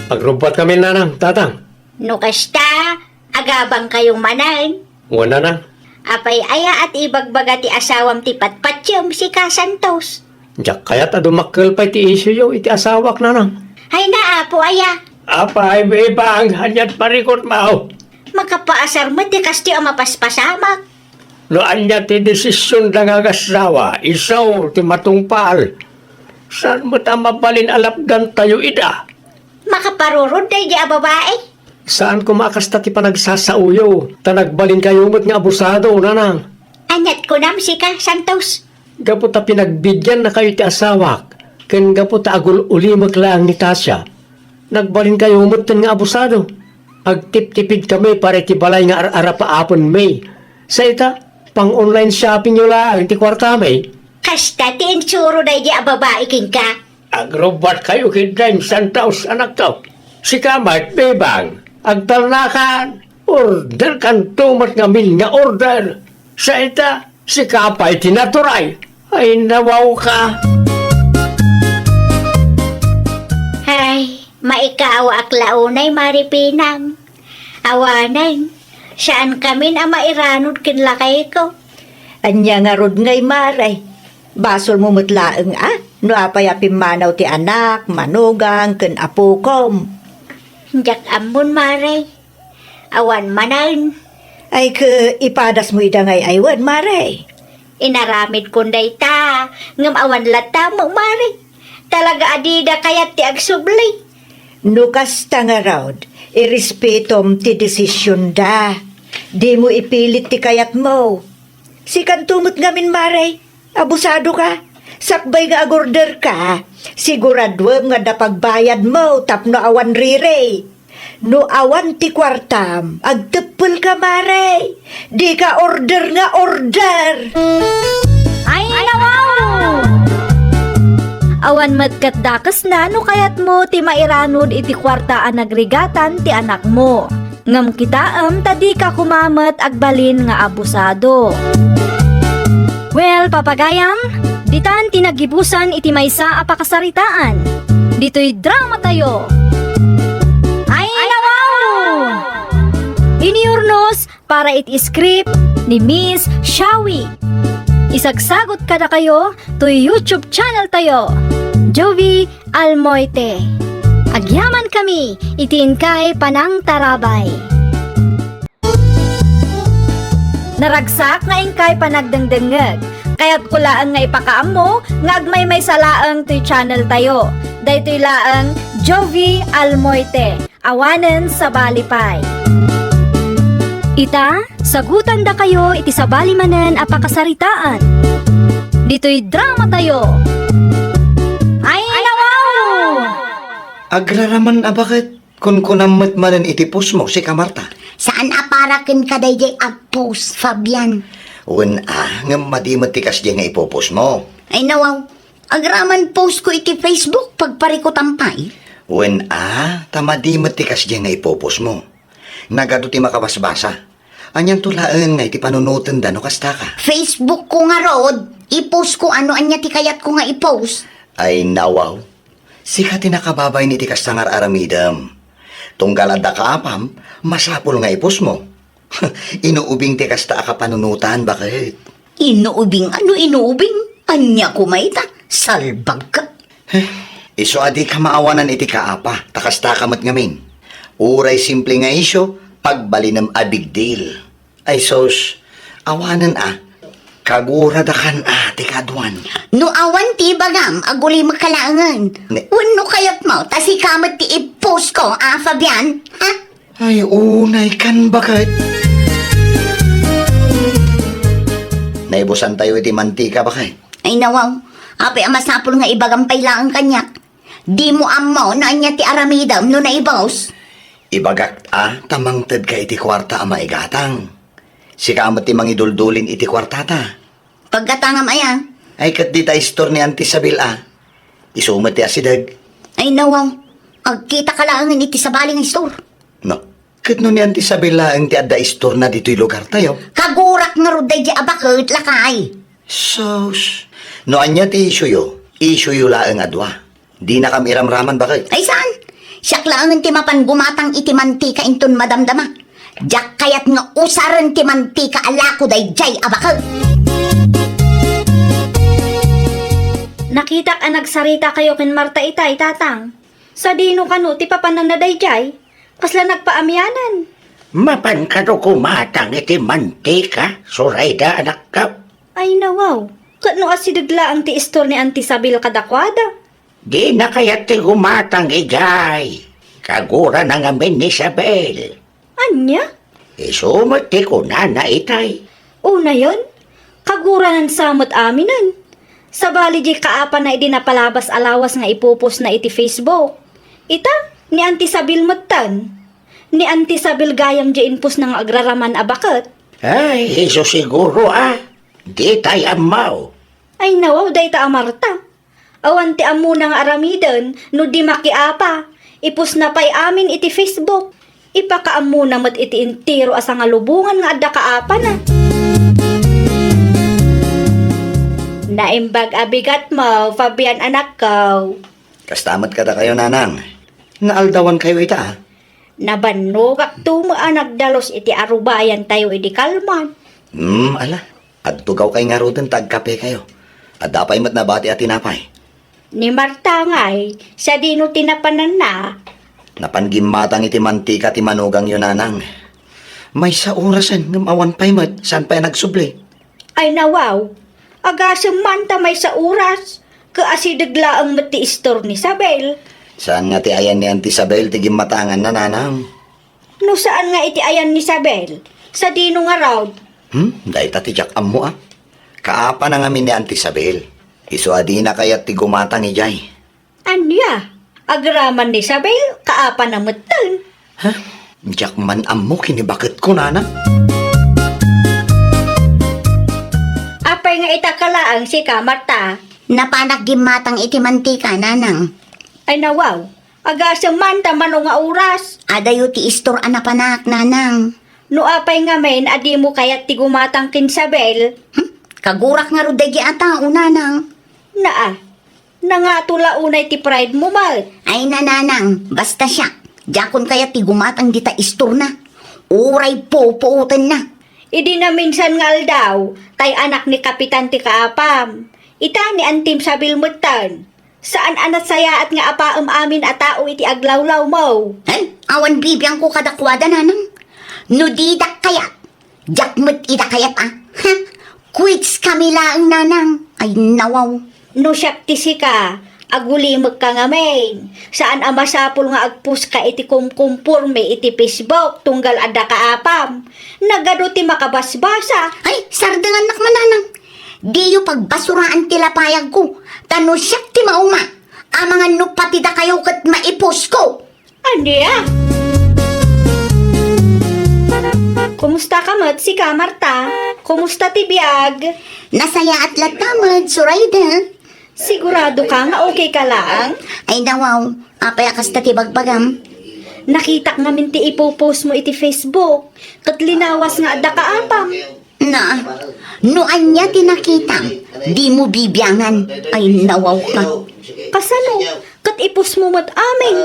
Agrubbuatkami, nanang, tatang. No kasta, agabangkayo manen. Wen, nanang. Apay aya a ti ibagbaga ti asawam ti patpatiem, sika, Santos? Diak kayat a dumakkel pay ti isuyo iti asawak, nanang. Ay, naapo aya? Apay, Bebang, ania ti parikutmo? Makapaasar met ti kastoy a mapaspasamak. No ania ti desisionda nga agassawa, isu ti matungpal. Saan met a mabalin a lapdantayo ida? Makaparurod daydi a babai? Saan koma a kasta ti panagsasaoyo, ta nagbalinkayo met nga abusado, nanang. Aniat kunam, sika, Santos? Gapu ta pinagbidiannakayo ti asawak, ken gapu ta agul-ulimek laeng ni Tasha, nagbalinkayo metten nga abusado. Agtiptipidkami para iti balay nga ar-arapaapenmi. Sa ita, pang-online shoppingyo laeng ti kuartami. Kasta ti insuro daydi a babai kenka. Agrubbuatkayo ketdin, Santos, anakko. Sika met, Bebang, agtalnakan. Orderkanto met ngamin nga order. Sa ita, sika pay ti naturay. Ay, nawawka. Ay, maikaawaak la unay, Mare Pinang. Awanen, saankamin a mairanod ken lakayko. Ania ngarud ngay, Mare? Basolmo met laeng a no apay a pimmanaw ti anak, manugang, ken apokom. Diak ammon, Mare. Awan manen. Ay, ket ipadasmo ida ngay ay wen, Mare? Inaramidkon dayta, ngem awan latta met, Mare. Talaga a dida kayat ti agsubli. No kasta ngarud, irespetom ti desisionda. Dimo ipilit ti kayatmo. Sikanto met ngamin, Mare. Abusadoka. Sakbay nga agorderka, siguraduem nga adda pagbayadmo tapno awan riri. No awan ti kuartam, agteppelka, Mare. Dika order nga order. Ay, nawaw! Awan met ket dakesna no kayatmo ti mairanod iti kuarta a nagrigatan ti anakmo. Ngem kitaem ta dika koma met agbalin nga abusado. Well, papagayam, ditan ti naggibusan iti maysa a pakasaritaan. Ditoy dramatayo. Ay, nawaw! Iniurnos para iti script ni Miss Shawi. Isagsagot kadakayo toy YouTube channel tayo, Jovi Almoite. Agyaman kami iti inkay panangtarabay. Naragsak nga inkay panagdengdengngeg. Kayatko laeng nga ipakaammo nga agmaymaysa laeng toy channel tayo. Daytoy laeng Jovi Almoite. Awanen sabali pay. Ita, sagutandakayo iti sabali manen a pakasaritaan. Ditoy dramatayo. Ay, nawaw! Agraraman a baket, kunkunam met manen iti pusmo, sika Marta. Saan a para kenka daydiay a pus, Fabian. Wen a, ngem madi met ti kasdiay nga i-post mo. Ay nawaw, agraman post ko iti Facebook, pagparikutan pay. Wen a, ta madi met ti kasdiay nga i-post mo. Nagadu ti makabasbasa. Anianto laeng nga iti panunotenda no kasta ka? Facebook ko ngarud, i-post ko no ania ti kayatko nga i-post. Ay nawaw, sika ti nakababain iti kasta nga ar-aramidem. Tunggal adda kaapam, masapul nga i-post mo. Inuubing ti kasta a kapanunotan, baket. Inuubing? Ano inuubing? Ania koma ita? Salbagka. Eh, isu a dika maawanan iti kaapa, ta kastaka met ngamin. Uray simple nga isyu, pagbalinem a big deal. Ay sus, awanen a. Kaguradakan a ti kaaduan. No awan ti ibagam, agulimek ka laengen. Ne- Wenno kayatmo, ta sika met ti i-post ko, a, Fabian? Ha? Ay, unay kan, baket. Naibusan tayo iti mantika, baket. Ay, nawaw. Apay a masapul nga ibagam pay laeng kaniak. Dimo ammo no ania ti aramidem no naibus? Ibagak a, ta mangted ka iti kuarta a maigatang. Sika met ti mangiduldulin iti kuartata. Paggatangam aya? Ay, ket dita istor ni Auntie Isabel a. Isu met ti asideg. Ay, nawaw. Agkita ka laengen iti sabali nga istor. No, ket no ni Auntie Isabel laeng ti adda istorna ditoy lugartayo? Kagurak ngarud daydi a baket, lakay. Sus, no ania ti isuyo, isuyo laeng a dua. Dinakam iramraman, baket. Ay, saan? Siak laengen ti mapan gumatang iti mantika inton madamdama. Diak kayat nga usaren ti mantika a lako daydiay a baket. Nakitak a nagsaritakayo ken Marta itay, Tatang. Sadino kano ti papananna daydiay? Kasla nagpaamianan. Mapan kano gumatang iti mantika, Sorayda, anakko? Ay, nawaw. Ket no asideg laeng ti istor ni Auntie Isabel kadakuada? Dina kayat ti gumatang idiay. Kagurana ngamin ni Isabel. Ania? Isu met ti kunana itay. Unayen, kaguranan sa met aminen. Sabali diay kaapana idi napalabas a lawas nga i-post na iti Facebook. Ita, ni Auntie Isabel metten. Ni Auntie Isabel gayam diay i-post na nga agraraman a baket. Ay, isu siguro a. Ditay ammo. Ay, nawaw dayta a Marta. Awan ti ammona nga aramiden no di makiapa. I-post na pay amin iti Facebook. Ipakaammona met iti entero a sangalubongan nga adda kaapana. Naimbag a bigatmo, Fabian, anakko. Kasta met kadakayo, Nanang. Naaldawankayo ita, a? Nabannogakto met a nagdalus iti arubayantayo idi kalman. Hmm, ala. Agtugawkay ngaruden ta agkapekayo. Adda pay met nabati a tinapay. Ni Marta ngay, sadino ti napananna? Napan gimmatang iti mantika ti manugangyo, Nanang. Maysa orasen ngem awan pay met, saan pay a nagsubli? Ay, nawaw, agasem man ta maysa oras, ket asideg laeng met ti istor ni Isabel. Saan nga ti ayan ni Auntie Isabel ti gimmatanganna, Nanang? No saan nga iti ayan ni Isabel, sadino ngarud? Hmm, dayta ti diak ammo, a. Kaapana ngamin ni Auntie Isabel. Isu a dina kayat ti gumatang idiay. Ania? Agraman ni Isabel, kaapana metten. Ha? Diak man ammo ken ni baketko, Nanang. Apay nga ita ka laeng sika, Marta? Napanak gimmatang iti mantika, Nanang. Ay, nawaw. Agasem man ta mano nga oras? Adayo ti istor a napanak, Nanang. No apay ngamin a dimo kayat ti gumatang ken Isabel? Hmm? Kagurak ngarud daydi a tao, Nanang. Naa, nangato la unay ti pride mo met. Ay, Nanang, basta siak, diakon kayat ti gumatang dita istorna. Uray pupuotenna. Idi naminsan nga aldaw, tay anak ni Kapitan ti kaapam. Ita ni Auntie Isabel metten. Saan a nasayaat nga apaem amin a tao iti aglawlawmo. Ay, awan bibiangko kadakuada, Nanang. No didak kayat, diak met ida kayat, a. Ha? Quits kami laeng, Nanang. Ay, nawaw. No siak ti sika, agulimekka ngamin. Saan a masapul nga agpost ka iti kumkumporme iti Facebook tunggal adda kaapam. Nagadu ti makabasbasa. Ay, sardengannak man, Nanang. Diyo pagbasuraan ti lapayagko, ta no siak ti mauma, amangan no pati dakayo ket maiposko. Ania? Kumusta ka met, sika, Marta? Kumusta ti biag? Nasayaat latta met, Zoraida. Sigurado ka nga okay ka laeng? Ay, nawaw. Apay a kasta ti bagbagam? Nakitak ngamin ti ipopost mo iti Facebook, ket linawas nga adda kaapam. Na, no ania ti nakitam, dimo bibiangan. Ay, nawaw ka. Kasano? Ket i-post mo met amin.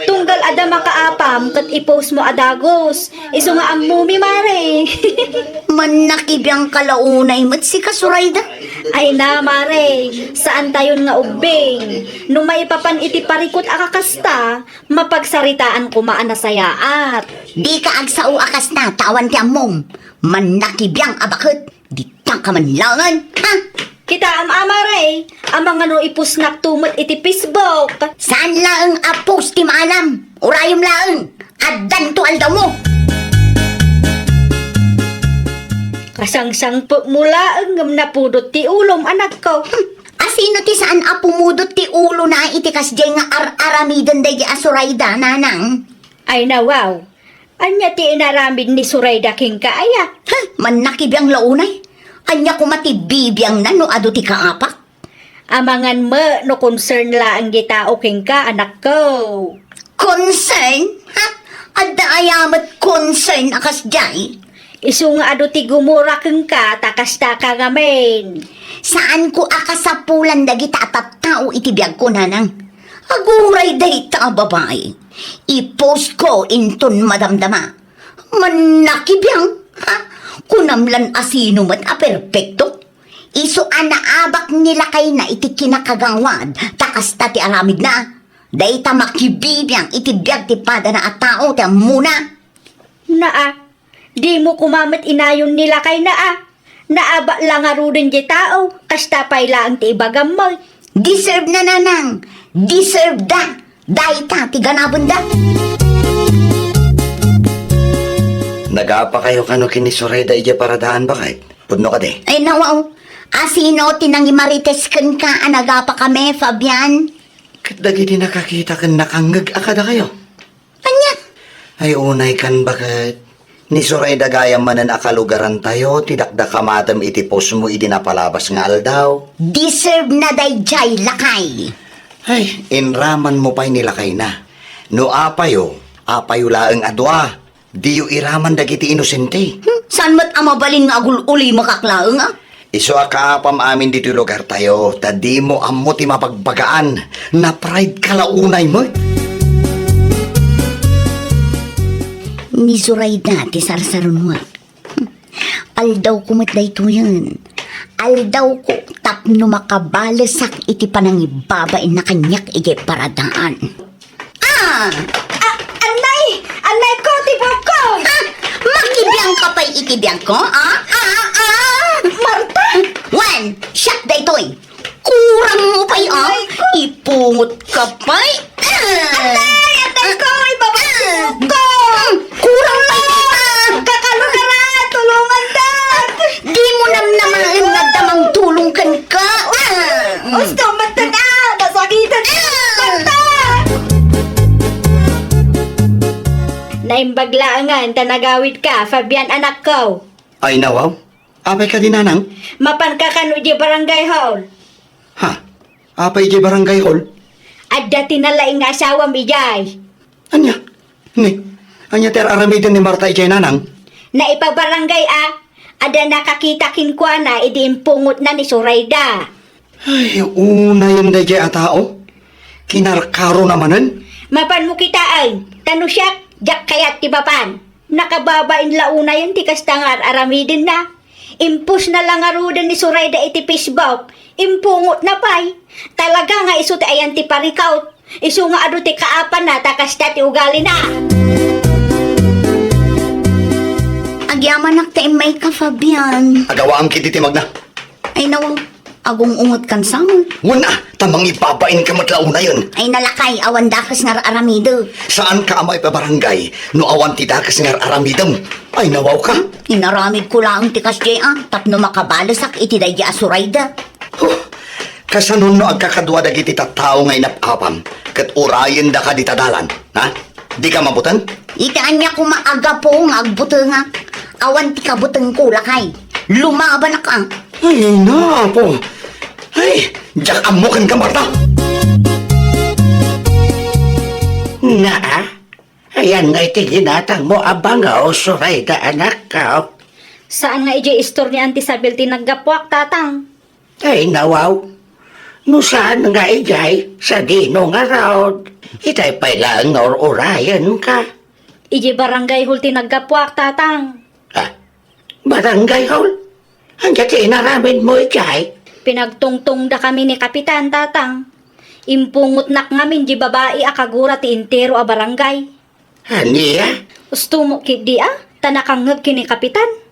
Tunggal adda makaapam ket i-post mo a dagus. Isu nga ammomi, mare. Mannakibiang ka la unay met sika, Zoraida. Ay na, mare, saantayon nga ubbing. No maipapan iti parikut a kakasta, mapagsaritaan koma a nasayaat. Dika agsao a kasta, ta awan ti ammom. Mannakibiang a baket. Dita ka man laengen, ha? Kitaem a, mare, amangan no i-postnakto met iti Facebook. Saan laeng a post ti maalam? Urayem laeng. Addanto aldawmo. Kasangsangpetmo laeng ngem napudot ti ulom, anakko. Hmm. Asino ti saan a pumudot ti ulona iti kasdiay nga ar-aramiden daydi a Zoraida, nanang? Ay, nawaw. Ania ti inaramid ni Zoraida kenka, aya? Ha? Mannakibiang la unay? Ania koma ti bibiangna no adu ti kaapak? Amangan met no concern laeng ti tao kenka, anakko. Concern? Ha? Adda aya met concern a kasdiay? Isu nga adu ti gumura kenka, ta kasta ka ngamin. Saanko a kasapulan dagita a tattao iti biagko, nanang. Aguray dayta a babai. I-post ko inton madamdama. Mannakibiang, ha? Kunam lan asino met a perpekto? Isu a naabak ni lakayna iti kinakagawad, ta kasta ti aramidna. Dayta makibibiang iti biag ti padana a tao ti ammona. Naa, dimo koma met inayon ni lakayna a. Naabak la ngaruden ti tao, kasta pay laeng ti ibagam met. Deserve na, nanang. Deserve da. Dayta ti ganabenda. Nagapakayo kano ken ni Zoraida idiay paradaan, baket? Pudno kadi? Ay, nawaw. Asino ti nangimarites kenka a nagapakami, Fabian? Ket dagiti nakakita ken nakangngeg a kadakayo. Ania? Ay, unay kan, baket. Ni Zoraida gayam manen a kalugarantayo ti dakdakamatem iti post mo idi napalabas nga aldaw. Deserve na daydiay, lakay. Ay, inraman mo pay ni lakayna. No apayo, apayo laeng a dua. Diyo iraman dagiti inosente. Hmm, saan met a mabalin nga agul-ulimakak laeng, a? Isu a kaapam amin ditoy lugartayo, ta dimo ammo ti mabagbagaan. Na-pride ka la unay met. Ni Zoraida ti sarsarunua. Hmm, aldawko met daytoyen. Aldawko tapno makabalesak iti panangibabainna kaniak idiay paradaan. Ah! Ah, annay! Annay ko, ti buokko! Ah! Makibiang ka pay iti biagko, ah? Ah, ah! Marta! Wen, siak daytoy. Kurang mo pay, ah? Ay, ko. Ipungot ka pay. Ah! Annay! Annay ko! Ibaba ti buokko! Ah! Kurang pay, ah! Kakalugara! Tulongan ta! Di mo namnamaen nga adda mangtulong kenka. Ah! Usto, magtag-a! Nasakitan ka! Ah! Magtag! Naimbag laengen ta nagawid ka, Fabian, anakko. Ay, nawaw. Apay kadi, nanang? Mapan ka kano idiay barangay hall? Ha? Apay idiay barangay hall? Adda ti nalaing nga asawam idiay. Ania? Ni, ania ti ar-aramiden ni Marta idiay, nanang? Naipabarangay a, adda nakakita kenkuana idi impungotna ni Zoraida. Ay, unayen daydiay a tao. Kinarkarona manen. Mapanmo kitaen, ta no siak, diak kayat ti mapan. Nakababain la unayen ti kasta nga ar-aramidenna. Impostna la ngaruden ni Zoraida iti Facebook. Impungotna pay. Talaga nga isu ti ayan ti parikut. Isu nga adu ti kaapanna ta kasta ti ugalina. Agyamanak ta immayka, Fabian. Agawaam ketdi ti magna. Ay, nawaw. Agung-ungot kan saman. Wen a, ta mangibabain ka met la unayen. Ay, nalakay, awan dakes nga ar-aramidek. Saan ka a maipabarangay no awan ti dakes nga ar-aramidem? Ay, nawaw ka. Inaramid ko laeng ti kasdiay a, tapno makabalesak iti daydi a Zoraida. Huh. Kasano no agkakadua dagiti tattao nga inap-apam, ket urayendaka dita dalan, ha? Dika mabuteng? Iti ania koma a gapu nga agbutengak? Awan ti kabutengko, lakay. Lumabanak a. Ay, napo. Ay, diak ammo kenka, Marta. Naa, ayan nga iti ginatangmo a bangaw, Sorayda, anakko. Saan nga idiay istor ni Auntie Isabel ti naggapuak, Tatang? Ay, nawaw. No saan nga idiay, sadino ngarud? Itay pay laeng nga ur-urayenka. Idiay barangay hall ti naggapuak, Tatang. Ah, barangay hall? Ania ti inaramidmo idiay? Pinagtungtongdakami ni Kapitan, Tatang. Impungotnak ngamin di babai a kagura ti entero a barangay. Ania? Usto mo ketdi a, ta nakangngeg ken ni Kapitan.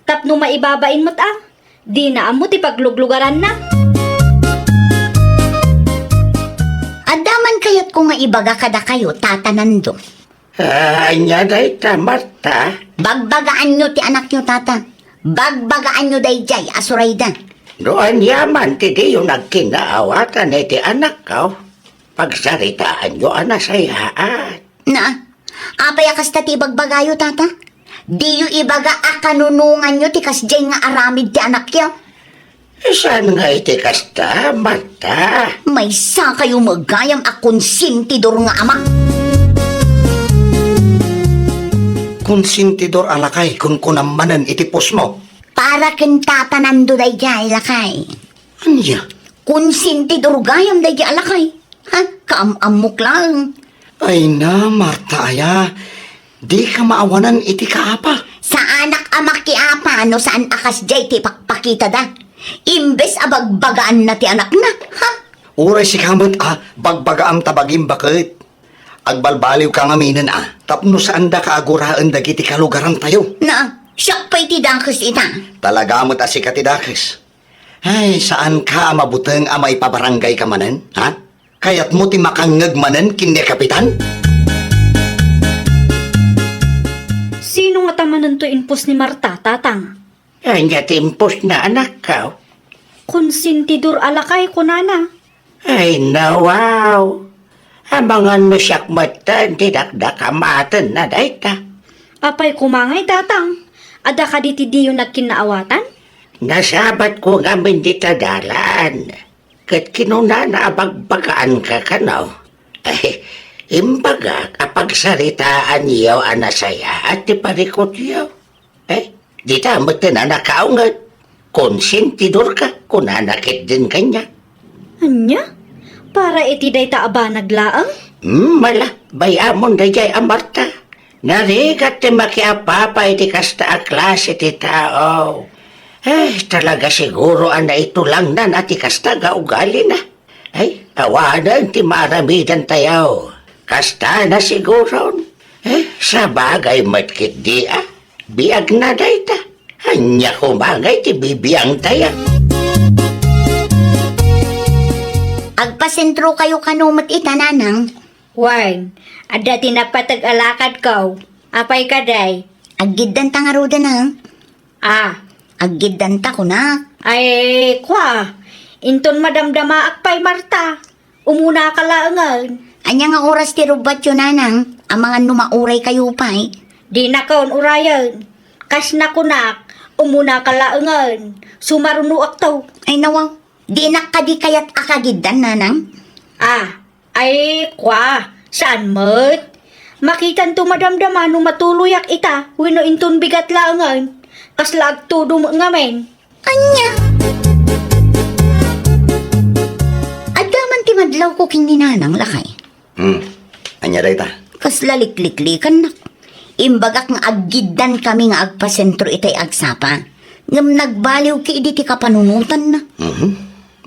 Tapno maibabain met a, dina ammo ti pagluglugaranna. Adda man kayatko nga ibaga kadakayo, Tata Nando. Ah, ania dayta, Marta? Bagbagaanyo ti anakyo, Tata. Bagbagaanyo daydiay a Sorayda. No ania man ti diyo nagkinnaawatan iti anakko, pagsaritaanyo a nasayaat. Na, apay a kasta ti ibagbagayo, Tata? Diyo ibaga a kanunonganyo ti kasdiay nga aramid ti anakyo? Saan nga iti kasta, Marta? Maysa kayo met gayam a konsentidor nga ama. Konsentidor a lakay, kunkunam manen iti pusmo. Para ken Tata Nando daydiay, lakay. Ania? Konsentidor gayam daydiay a lakay. Ha? Kaam-ammok laeng. Ay na, Marta aya, dika maawanan iti kaapa. Saanak a makiapa no saan a kasdiay ti ipakpakitada. Imbes a bagbagaanna ti anakna, ha? Uray sika met a bagbagaam ta bagim baket. Agbalbaliwka ngaminen a tapno saandaka a guraen dagiti kalugarantayo. Na, siak pay ti dakes ita. Talaga met a sika ti dakes. Ay, saanka a mabuteng a maipabaranggayka manen, ha? Kayatmo ti makangngeg manen ken ni Kapitan? Sino ngata manen toy impos ni Marta, Tatang? Ania ti impos na, anakko? Konsentidor a lakay, kunana. Ay, nawaw. Amangan no siak metten ti dakdakamatenna dayta. Apay koma ngay, Tatang? Adda kadi ti diyo nagkinnaawatan? Nasabatko ngamin dita dalan. Ket kinunana a bagbagaanka kano. Ay, imbagak a pagsaritaanyo a nasayaat ti parikutyo. Eh, dita metten a nakaunget. Konsentidorka, kunana ketdin kaniak. Ania? Para iti dayta a banag laeng? Hmm, mala, bay-amon daydiay a Marta. Narigat ti makiapapa iti kasta a klase ti tao. Eh, talaga siguro a naitulangnan a ti kasta nga ugalina. Ay, awanen ti maaramidantayo. Kasta na siguron. Eh, sabagay met ketdi a. Biagna dayta. Ania koma ngay ti bibiangtayo? Agpasentrokayo kano met ita, Nanang? Wen, adda ti napateg a lakadko. Apay kadi? Aggiddanta ngaruden a. Ah. Aggiddanta kunak. Ay, kua. Inton madamdamaak pay, Marta. Umunaka laengen. Ania nga oras ti rubbatyo, Nanang? Amangan no mauraykayo pay. Dinakon urayen. Kas nakunak, umunaka laengen. Sumarunoakto. Ay, nawaw. Dinak kadi kayat a kagiddan, Nanang? Ah, ay, kua, saan met? Makitanto madamdama no matuloyak ita, wenno inton bigat laengen. Kasla agtudo met ngamin. Ania? Adda man ti madlawko ken ni Nanang, lakay. Hmm. Ania dayta? Kasla likliklikannak. Imbagak nga aggiddankami nga agpasentro itay agsapa. Ngem nagbaliwki idi ti kapanunotanna. Mhm.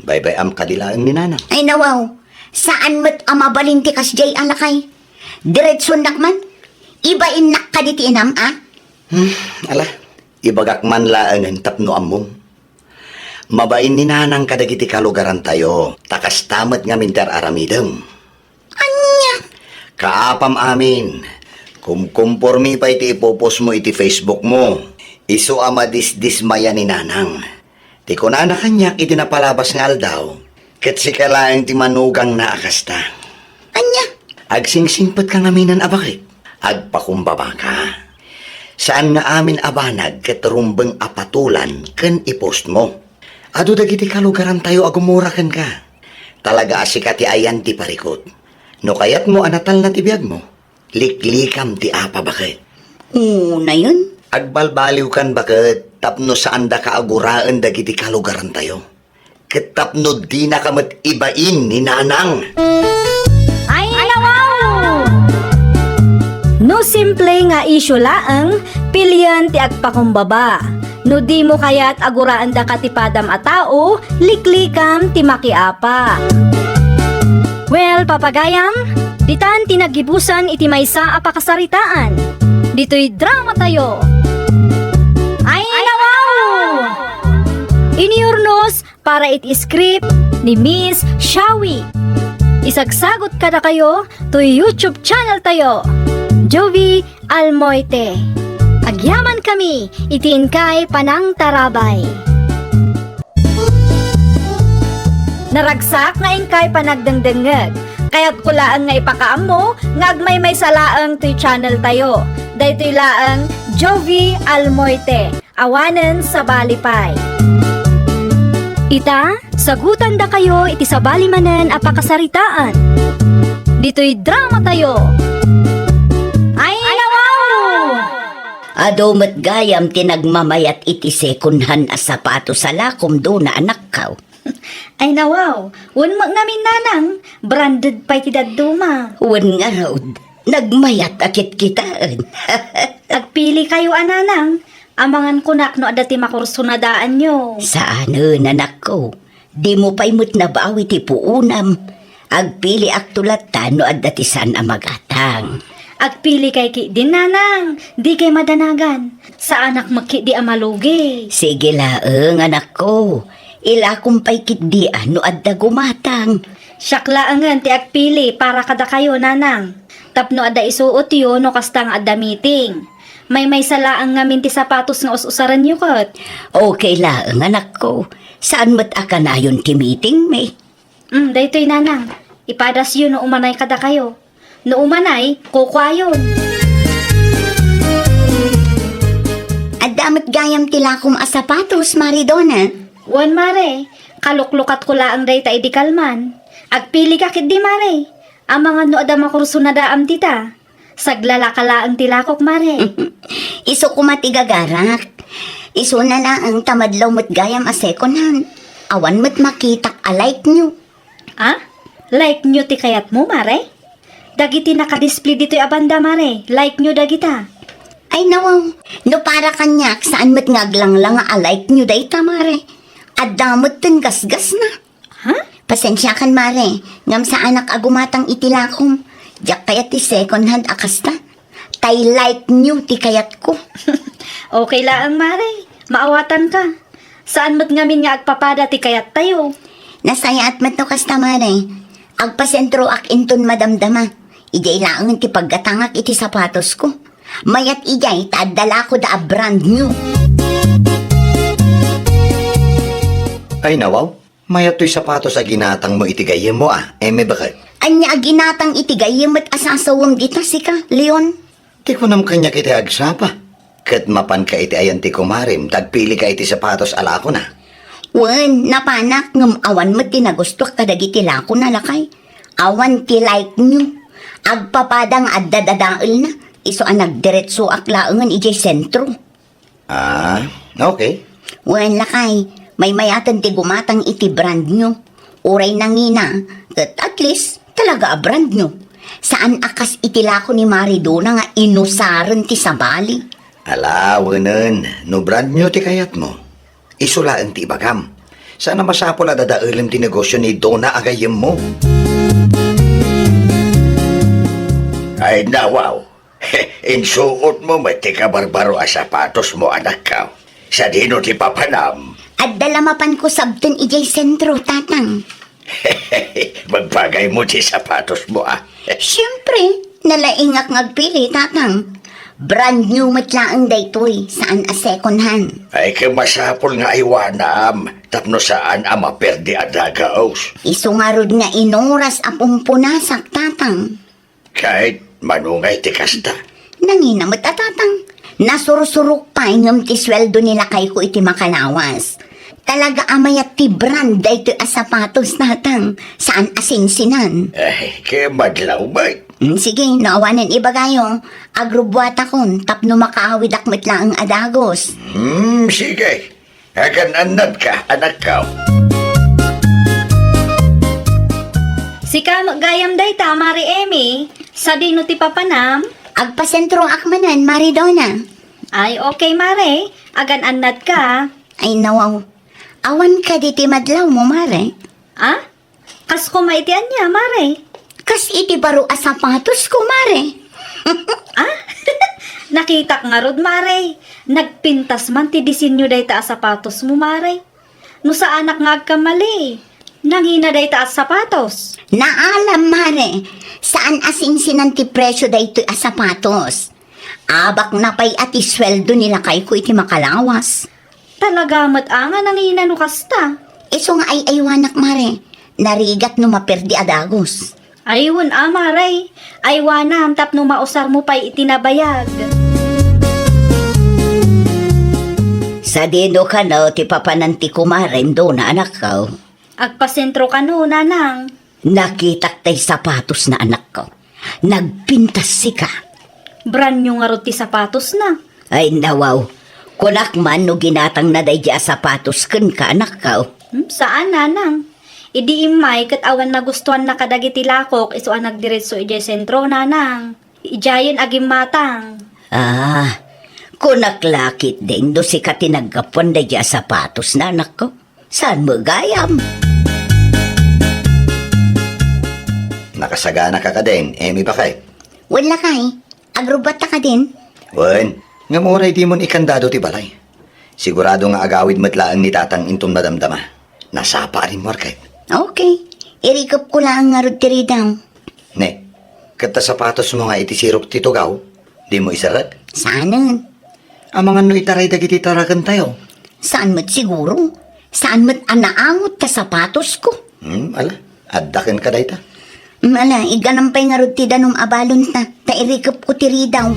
Baybay-am kadi laeng ni Nanang. Ay, nawaw. Saan met a mabalin ti kasdiay a lakay. Diretsuennak man. Ibainnak kadi ti inam, a? Hmm, ala. Ibagak man laengen tapno ammom. Mabain ni Nanang kadagiti kalugarantayo, ta kasta met ngamin ti ar-aramidem. Ania? Kaapam amin, kumkumpormi pay ti ipupostmo iti Facebook mo. Isu a madisdismaya ni Nanang. Ti kunana kaniak iti napalabas nga aldaw, ket sika laeng ti manugangna a kasta. Ania? Agsingsingpetka ngaminen a baket. Agpakumbabaka. Saan nga amin a banag ket rumbeng a patolan ken i-post mo. Adu dagiti kalugarantayo a gumura kenka. Talaga a sika ti ayan ti parikut. No kayatmo a natalna ti biagmo, liklikam ti apa baket. Unayen? Agbalbaliwkan baket tapno saandaka a guraen dagiti kalugarantayo. Ket tapno dinaka met ibain ni Nanang. Ay, nawaw! No simple nga isyu laeng, pilien ti agpakumbaba. No dimo kayat a guraendaka ti padam a tao, liklikam ti makiapa. Well, papagayam, ditan ti naggibusan iti maysa a pakasaritaan. Ditoy dramatayo. Ay, nawaw! Iniurnos para iti script ni Miss Shawi. Isagsagot kadakayo to YouTube channel tayo, Jovie Almoite. Agyaman kami iti inkay panangtarabay. Naragsak nga inkay panagdengdengngeg. Kayatko laeng nga ipakaammo nga agmaymaysa laeng toy channel tayo. Daytoy laeng Jovie Almoite. Awanen sabali pay. Ita, sagutandakayo iti sabali manen a pakasaritaan. Ditoy dramatayo. Ay, nawaw! Adu met gayam ti nagmamayat iti second hand a sapatos a lakom, Dona, anakko. Ay, nawaw, wen met ngamin, Nanang, branded pay ti dadduma. Wen ngarud, nagmayat a kitkitaen. Agpilikayo a, Nanang, amangan kunak no adda ti makursunadaanyo. Saanen, anakko. Dimo pay met nabawi ti puonam. Agpiliakto latta no adda ti saan a magatang. Agpilikay ketdin, Nanang, dikay madanagan. Saanak met ketdi a malugi. Sige laeng, anakko. Ilakom pay ketdi a no adda gumatang. Siak laengen ti agpili para kadakayo, Nanang. Tapno adda isuotyo no kasta nga adda meeting. Maymaysa laeng ngamin ti sapatos nga us-usarenyo ket. Okay laeng, anakko. Saan met a kanayon ti meetingmi? Mm, daytoy, Nanang. Ipadasyo no umanay kadakayo. No umanay, kukuayon. Adda met gayam ti lakom a sapatos, Mare Dona? Wen, Mare. Kaluklukatko laeng dayta idi kalman. Agpilika ketdi, Mare. Amangan no adda makursunadaam dita. Saglalaka laeng ti lakok, Mare. Isu koma ti gagarak. Isuna laeng ta madlaw met gayam a second hand. Awan met makitak a like nyo. Ah? Like nyo ti kayatmo, Mare? Dagiti nakadisplay ditoy a banda, Mare, like nyo dagita. Ay, nawaw. No para kaniak, saan met nga aglanglang a like nyo dayta, Mare. Adda met ten gasgasna. Ha? Pasensiakan, Mare, ngem saanak a gumatang iti lakom. Diak kayat ti second hand a kasta. Tay like nyo ti kayatko. Okay laeng, Mare. Maawatanka. Saan met ngamin nga agpapada ti kayattayo. Nasayaat met no kasta, Mare. Agpasentroak inton madamdama. Idiay laengen ti paggatangak iti sapatosko. Mayat idiay ta adda lakoda a brand new. Ay, nawaw. Mayat toy sapatos a ginatangmo iti gayyemmo, a, Eme, baket? Ania a ginatang iti gayyem met a sasawem dita, sika, Leon? Ti kunam kaniak iti agsapa. Ket mapanka iti ayan ti kumarem, ta agpilika iti sapatos a lakona. Wen, napanak, ngem awan met ti nagustuak kadagiti lakona, lakay. Awan ti like nyo. Agpapada nga adda dadaelna. Isu a nagdiretsoak laengen idiay sentro. Ah, okay. Wen, lakay, maymayaten ti gumatang iti brand new. Uray nangina, ket at least, talaga a brand new. Saan a kas iti lako ni Mare Dona nga inusaren ti sabali. Ala, wenen, no brand new ti kayatmo, isu laeng ti ibagam. Saan a masapul a dadaelem ti negosio ni Dona a gayyemmo. Ay, nawaw. Insuotmo met ti kabarbaro a sapatosmo, anakko. Sadino ti papanam? Adda la mapanko sabten idiay sentro, Tatang. Bagbagaymo ti sapatosmo, a? Siempre, nalaingak nga agpili, Tatang. Brand new met laeng daytoy, saan a second hand. Ay, ket masapul nga aywanam, tapno saan a maperdi a dagaos. Isu ngarud nga inuras a pumpunasak, Tatang. Ket mano ngay ti kasta? Nangina met a, Tatang. Nasursurok pay ngem ti sueldo ni lakayko iti makalawas. Talaga a mayat ti brand daytoy a sapatos, tatang. Saan a sinsinan. Ay, kaya madlaw met. Hmm, sige, no awanen ibagayo, agrubuatakon tapno makaawidak met laeng a dagus. Hmm, sige. Agan-annadka, anakko. Sika met gayam dayta, Mari Emmy. Sadino ti papanam? Agpasentroak manen, Mari Dona. Ay, okay, Mare. Agan-annadka. Ay, nawaw. Awan kadi ti madlawmo, Mare? Ah? Kas koma iti ania, Mare? Kas iti baro a sapatosko, Mare. Ah? Nakitak ngarud, Mare. Nagpintas man ti disenyo dayta a sapatosmo, Mare. No saanak nga agkamali, nangina dayta a sapatos. Naalam, Mare. Saan a sinsinan ti presio daytoy a sapatos. Abakna pay a ti sueldo ni lakayko iti makalawas. Talaga met a nga nangina no kasta. Isu nga ay-aywanak, Mare. Narigat no maperdi a dagus. Ay, wen a, Mare. Aywanam tapno mausarmo pay iti nabayag. Sadino kano ti papanan ti kumarem, Dona, anakko? Agpasentro kano, Nanang. Nakitak tay sapatosna, anakko. Nagpintas sika. Brand new ngarud ti sapatosna. Ay, nawaw. Kunak man no ginatangna daydi a sapatos kenka, anakko. Hmm, saan, Nanang. Idi immay ket awan nagustuanna kadagiti lakok, isu a nagdiretso idiay sentro, Nanang. Idiayen agimmatang. Ah, kunak la ketdin no sika ti naggapuan daydi a sapatosna, anakko. Saan met gayam? Nakasagana ka kadin, Emmy, baket? Wen, lakay. Agrubuatta kadin? Wen, ngem uray dimon ikandado ti balay. Sigurado nga agawid met laeng ni tatang inton madamdama. Nasapa a rimmuar ket. Okay. Irikepko laeng ngarud ti ridaw. Ne, ket ta sapatosmo nga iti sirok ti tugaw, dimo iserrek? Saanen. Amangan no itaray dagiti tarakentayo. Saan met siguro? Saan met a naangot ta sapatosko? Hmm, ala, adda kenka dayta. Hmm, ala, igganam pay ngarud ti danum a balonta, ta irikepko ti ridaw.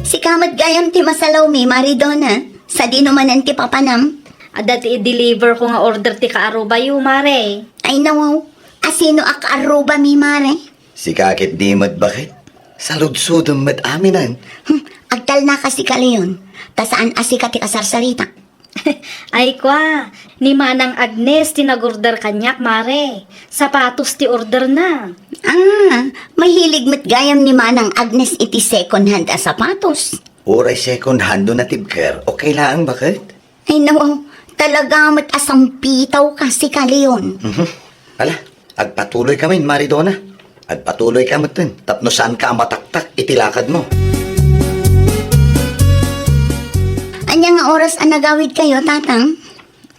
Sika met gayam ti masalawmi, Mari Dona. Sadino manen ti papanam? Adda ti i-deliver ko nga order ti kaarubayo, Mare. Ay, nawaw. Asino a kaarubami, Mare? Sika ketdi met, baket? Saludsodem met aminen. Hmm, agtalnaka sika, Leon. Ta saan a sika ti kasarsarita. Ay, kua, ni Manang Agnes ti nag-order kaniak, Mare. Sapatos ti orderna. Ah, mahilig met gayam ni Manang Agnes iti second hand a sapatos. Uray second hand no natibker, okay laeng, baket? Ay, nawaw, talaga met a sampitaw ka, sika, Leon. Mhm. Ala, agpatuloy kami, Mari Dona. Agpatuloy ka metten, tapno saanka a mataktak iti lakadmo. Ania nga oras a nagawidkayo, Tatang?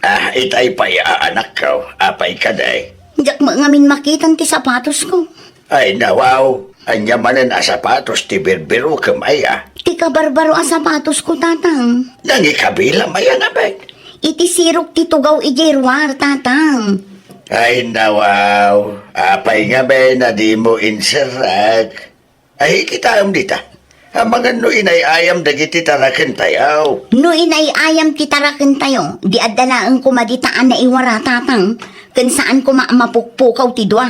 Ah, itay pay a anakko, apay kadi? Diak met ngamin makitan ti sapatosko. Ay, nawaw, ania manen a sapatos ti birbirokem aya? Ti kabarbaro a sapatosko, Tatang. Nangikabilam aya ngamin? Iti sirok ti tugaw idiay ruar, Tatang. Ay, nawaw, apay ngamin a dimo inserrek? Ay, kitaem dita. Amangan no inay-ayam dagiti tarakentayo. No inay-ayam ti tarakentayo, di adda laeng koma dita a naiwara, Tatang, ken saan koma a mapukpukaw ti dua.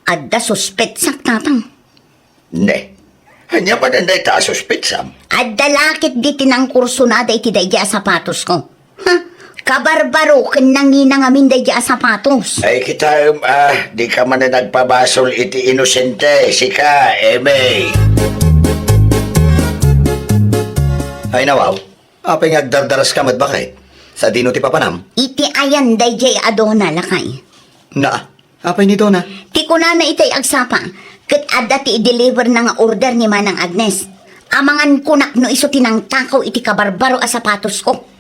Adda suspetsak, Tatang. Ne, ania manen dayta a suspetsam? Adda la ketdi ti nangkursunada iti daydi a sapatosko. Ha? Kabarbaro ken nangina ngamin daydi a sapatos. Ay, kitaem, ah, dika manen agpabasol iti inosente, sika, Emmy. Ay, nawaw, apay nga agdardaraska met, baket? Sadino ti papanam? Iti ayan daydi a Dona, lakay. Na, apay ni Dona? Ti kunana itay agsapa, ket adda ti i-deliver na nga order ni Manang Agnes. Amangan kunak no isu ti nangtakaw iti kabarbaro a sapatosko.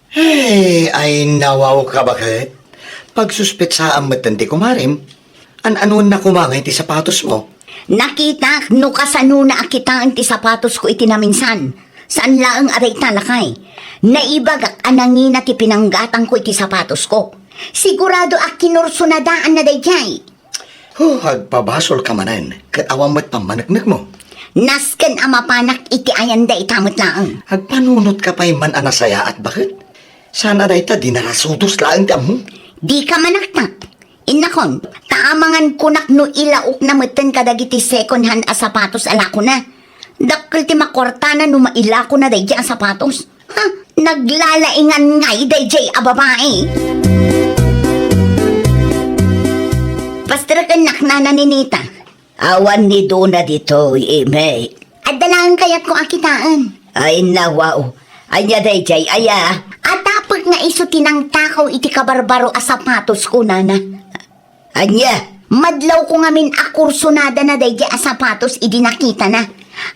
Hey, ay, nawaw ka, baket? Pagsuspetsaam metten ti kumarem. An-anuenna koma ngay ti sapatosmo? Nakitak no kasanona a kitaen ti sapatosko iti naminsan. Saan laeng a dayta, lakay. Naibagak a nangina ti pinanggatangko iti sapatosko. Sigurado a kinursunadaanna daydiay. Huh, agpabasolka manen, ket awan met pammaneknekmo. Nasken a mapanak iti ayan dayta met laeng. Agpanunotka pay man a nasayaat, baket? Saan a dayta, di narasudos laeng ti ammom? Dika manaktak. Innakon, ta amangan kunak no ilaokna metten kadagiti second hand a sapatos a lakona. Dakkel ti makuartana no mailakona daydi a sapatos. Ha, naglalaingan ngay daydi a babai. Pastrekennak, Nana Ninita. Awan ni Dona ditoy, Eme. Adda laeng kayatko a kitaen. Ay, nawaw. Ania daydiay aya? Atapek nga isu ti nangtakaw iti kabarbaro a sapatos, kunana. Ania? Madlawko ngamin a kursunadana daydi a sapatos idi nakitana.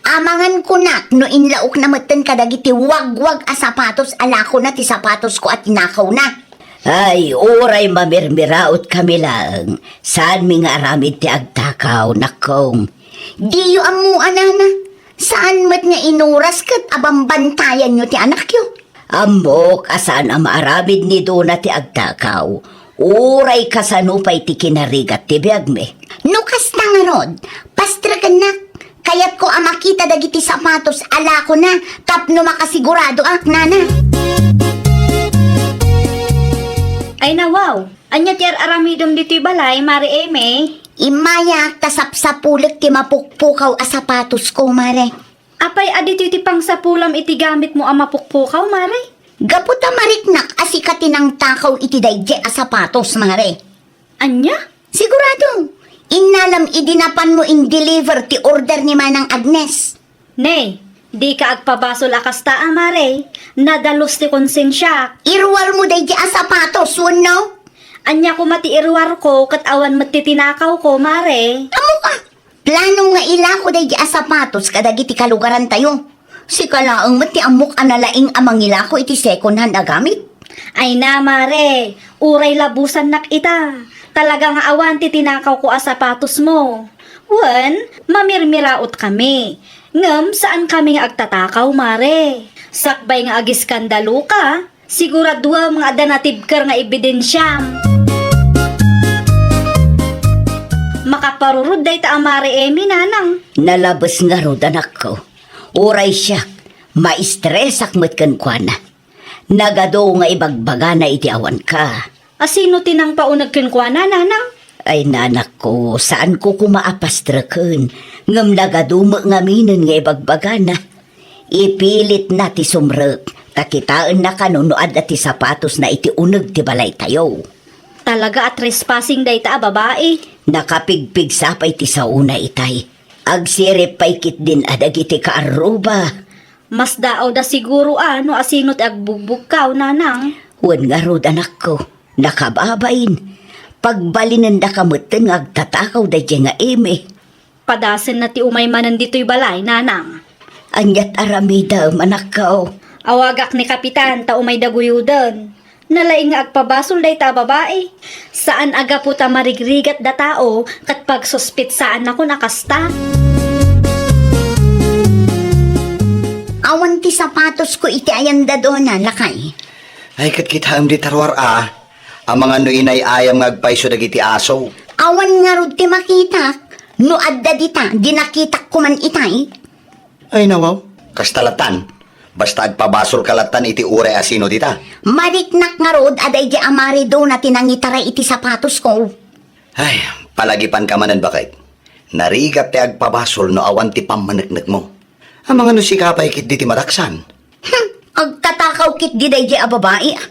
Amangan kunak no inlaokna metten kadagiti wagwag a sapatos a lakona ti sapatosko a tinakawna. Ay, uray mamirmiraot kami laeng, saanmi nga aramid ti agtakaw, nakkong. Diyo ammo, Nana. Saan met nga inuras ket abambantayanyo ti anakyo? Ammok a saan a maaramid ni Dona ti agtakaw, uray kasano pay ti kinarigat ti biagmi. No kasta ngarud, pastrekennak. Kayatko a makita dagiti sapatos a lakona tapno makasiguradoak, Nana. Ay, nawaw. Ania ti ar-aramidem ditoy balay, Mare Eme? Immayak ta sapsapulek ti mapukpukaw a sapatosko, Mare. Apay a ditoy ti pangsapulam iti gamitmo a mapukpukaw, Mare? Gapu ta mariknak a sika ti nangtakaw iti daydi a sapatos, Mare. Ania? Sigurado. Innalam idi napanmo in-deliver ti order ni Manang Agnes. Ne, dika agpabasol a kasta a, Mare. Nadalus ti konsensiak. Iruarmo daydi a sapatos, wenno? Ania koma ti iruarko ket awan met ti tinakawko, Mare? Ammok a, plano nga ilako daydi a sapatos kadagiti kalugarantayo. Sika laeng met ti ammok a nalaing a mangilako iti second hand a gamit. Ay na, Mare, uray labusannak ita. Talaga nga awan ti tinakawko a sapatosmo. Wen, mamirmiraot kami. Ngem saan kami nga agtatakaw, Mare. Sakbay nga agiskandaloka, siguraduem nga adda natibker nga ebidensiam. Makaparurod dayta a Mare Eme, Nanang. Nalabes ngarud, anakko. Uray siak, maistresak met kenkuana. Nagadu nga ibagbagana iti awanka. A sino ti nangpauneg kenkuana, Nanang? Ay, nanakko, saanko koma a pastreken, ngem nagadu met ngaminen nga ibagbagana. Ipilitna ti sumrek, ta kitaenna kano no adda ti sapatosna iti uneg ti balaytayo. Talaga a trespassing dayta a babai. Nakapigpigsa pay ti saona itay. Agsirib pay ketdin a dagiti kaarruba. Mas daawda siguro a no asino ti agbugbugkaw, Nanang. Wen ngarud, anakko, nakababain. Pagbalinendaka metten nga agtatakaw daydiay nga Eme. Padasenna ti umay manen ditoy balay, Nanang. Aniat aramidem, anakko? Awagak ni Kapitan ta umayda guyoden. Nalaing nga agpabasol dayta a babai. Saan a gapu ta marigrigat da tao ket pagsuspetsaannakon a kasta. Awan ti sapatosko iti ayan da Dona, lakay. Ay, ket kitaem dita ruar a. Amangan no inay-ayam nga agpayso dagiti aso. Awan ngarud ti makitak. No adda dita, di nakitak koman itay. Ay, nawaw. Kasta latan. Basta agpabasolka latan iti uray a sino dita. Mariknak ngarud a daydi a Mare Dona ti nangitaray iti sapatosko. Ay, palagipanka manen, baket. Narigat ti agpabasol no awan ti pammaneknekmo. Amangan no sika pay ketdi ti madaksan. Hmm, agtatakaw ketdi daydi a babai, a.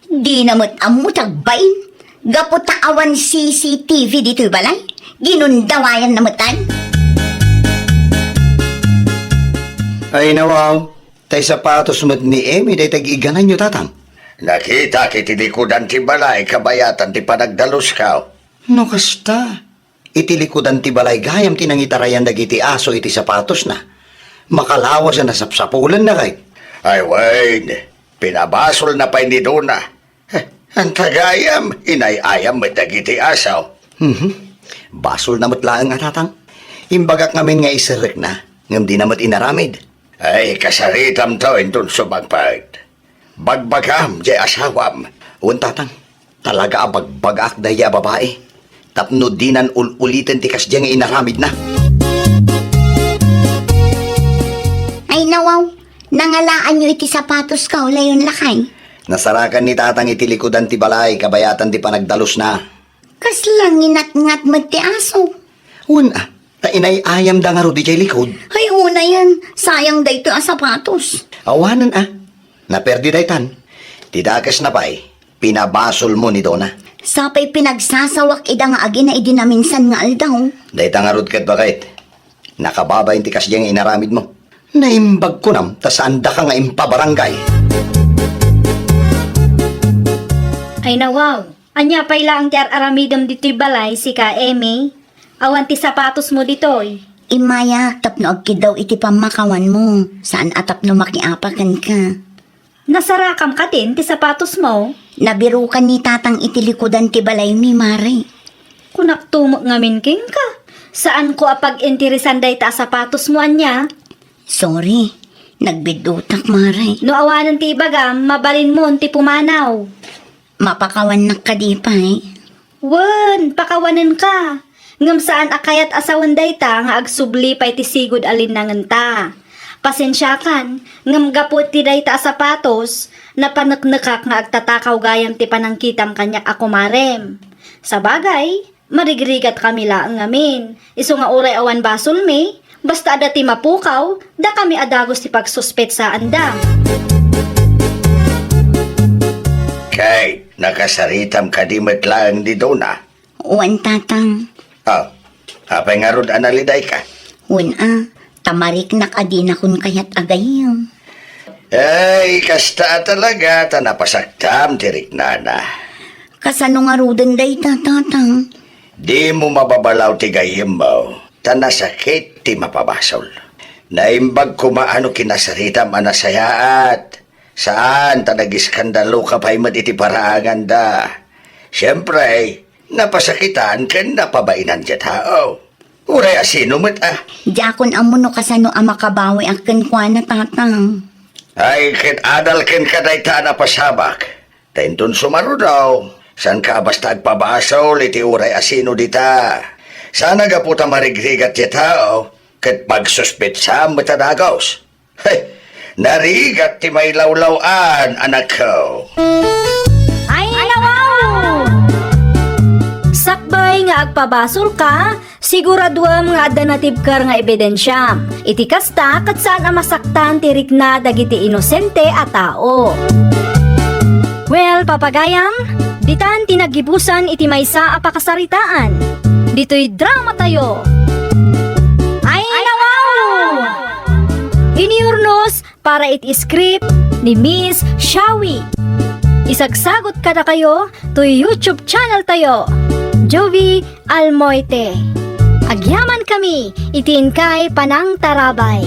Dina met ammo ti agbain. Gapu ta awan C C T V ditoy balay, ginundawayanna met ay. Ay, nawaw, tay sapatos met ni Eme dayta ig-igananyo, Tatang. Nakitak iti likudan ti balay kabayatan ti panagdaluskaw. No kasta, iti likudan ti balay gayam ti nangitarayan dagiti aso iti sapatosna. Makalawasen a sapsapulenna, kay. Ay, wen, pinabasolna pay ni Dona. Eh, anta gayam, inay-ayam met dagiti aso. Mhm. Basolna met laeng a, Tatang. Imbagak ngamin nga iserrekna, ngem dina met inaramid. Ay, kasaritamto inton sumangpet. Bagbagam, diay asawam. Wen, Tatang, talaga a bagbagaak daydi a babai. Tapno dinan ul-uliten ti kasdiay nga inaramidna. Ay nawaw, nangalaanyo iti sapatosko, layon lakay. Nasarakan ni Tatang iti likudan ti balay, kabayatan ti panagdalusna. Kasla nginatngat met ti aso. Wen a, ta inay-ayamda ngarud idiay likud. Ay, unayen, sayang daytoy a sapatos. Awanen a, naperdi daytan. Ti dakesna pay, pinabasolmo ni Dona. Sapay pinagsasawak ida nga agina idi naminsan nga aldaw. Dayta ngarud ket baket. Nakababain ti kasdiay nga inaramidmo. Naimbag kunam ta saandaka nga impabarangay. Ay nawaw, ania pay laeng ti ar-aramidem ditoy balay, sika, Emmy? Awan ti sapatosmo ditoy. Immayak tapno agkiddaw iti pammakawanmo, saan a tapno makiapa kenka. Nasarakam kadin ti sapatosmo? Nabirukan ni Tatang iti likudan ti balaymi, Mare. Kunakto met ngamin kenka. Saanko a pag-interesan dayta a sapatosmo, ania? Sorry, nagbiddutak, Mare. No awanen ti ibagam, mabalinmon ti pumanaw. Mapakawannak kadi pay? Wen, pakawanenka. Ngem saan a kayat a sawen dayta nga agsubli pay ti sigud a linnangenta. Pasensiakan, ngem gapu iti dayta a sapatos, napaneknekak nga agtatakaw gayam ti panangkitam kaniak a kumarem. Sabagay, marigrigatkami laeng ngamin. Isu nga uray awan basolmi, basta adda ti mapukaw, dakami a dagus ti pagsuspetsaanda. Kay, nakasaritam kadi met laeng ni Dona? Wen, Tatang. Ah, apay ngarud a nalidayka? Wen a, ta mariknak a dinakon kayat a gayyem. Ay, kasta a talaga, ta napasaktam ti riknana. Kasano ngaruden dayta, Tatang? Dimo mababalaw ti gayyemmo, ta nasakit ti mapabasol. Naimbag koma a no kinasaritam a nasayaat. Saan ta nagiskandaloka pay met iti paraanganda. Siempre, napasakitan ken napabainan ti tao. Uray a sino met a. Diakon ammo no kasano a makabawiak kenkuana, Tatang. Ay, ket adal kenka dayta a napasabak. Ta inton sumaruno, saanka a basta agpabasol iti uray a sino dita. Sana gapu ta marigrigat ti tao, ket pagsuspetsaam met a dagus. Hey, narigat ti mailawlaw-an, anakko. Ay, nawaw! Sakbay nga agpabasolka, siguraduem nga adda natibker nga ebidensiam. Iti kasta, ket saan a masaktan ti rikna dagiti inosente a tao. Well, papagayam, ditan ti naggibusan iti maysa a pakasaritaan. Ditoy drama tayo. Ay, nawaw! Iniurnos para iti script ni Miss Shawi. Isagsagot kadakayo toy YouTube channel tayo, Jovi Almoite. Agyaman kami iti inkay panangtarabay.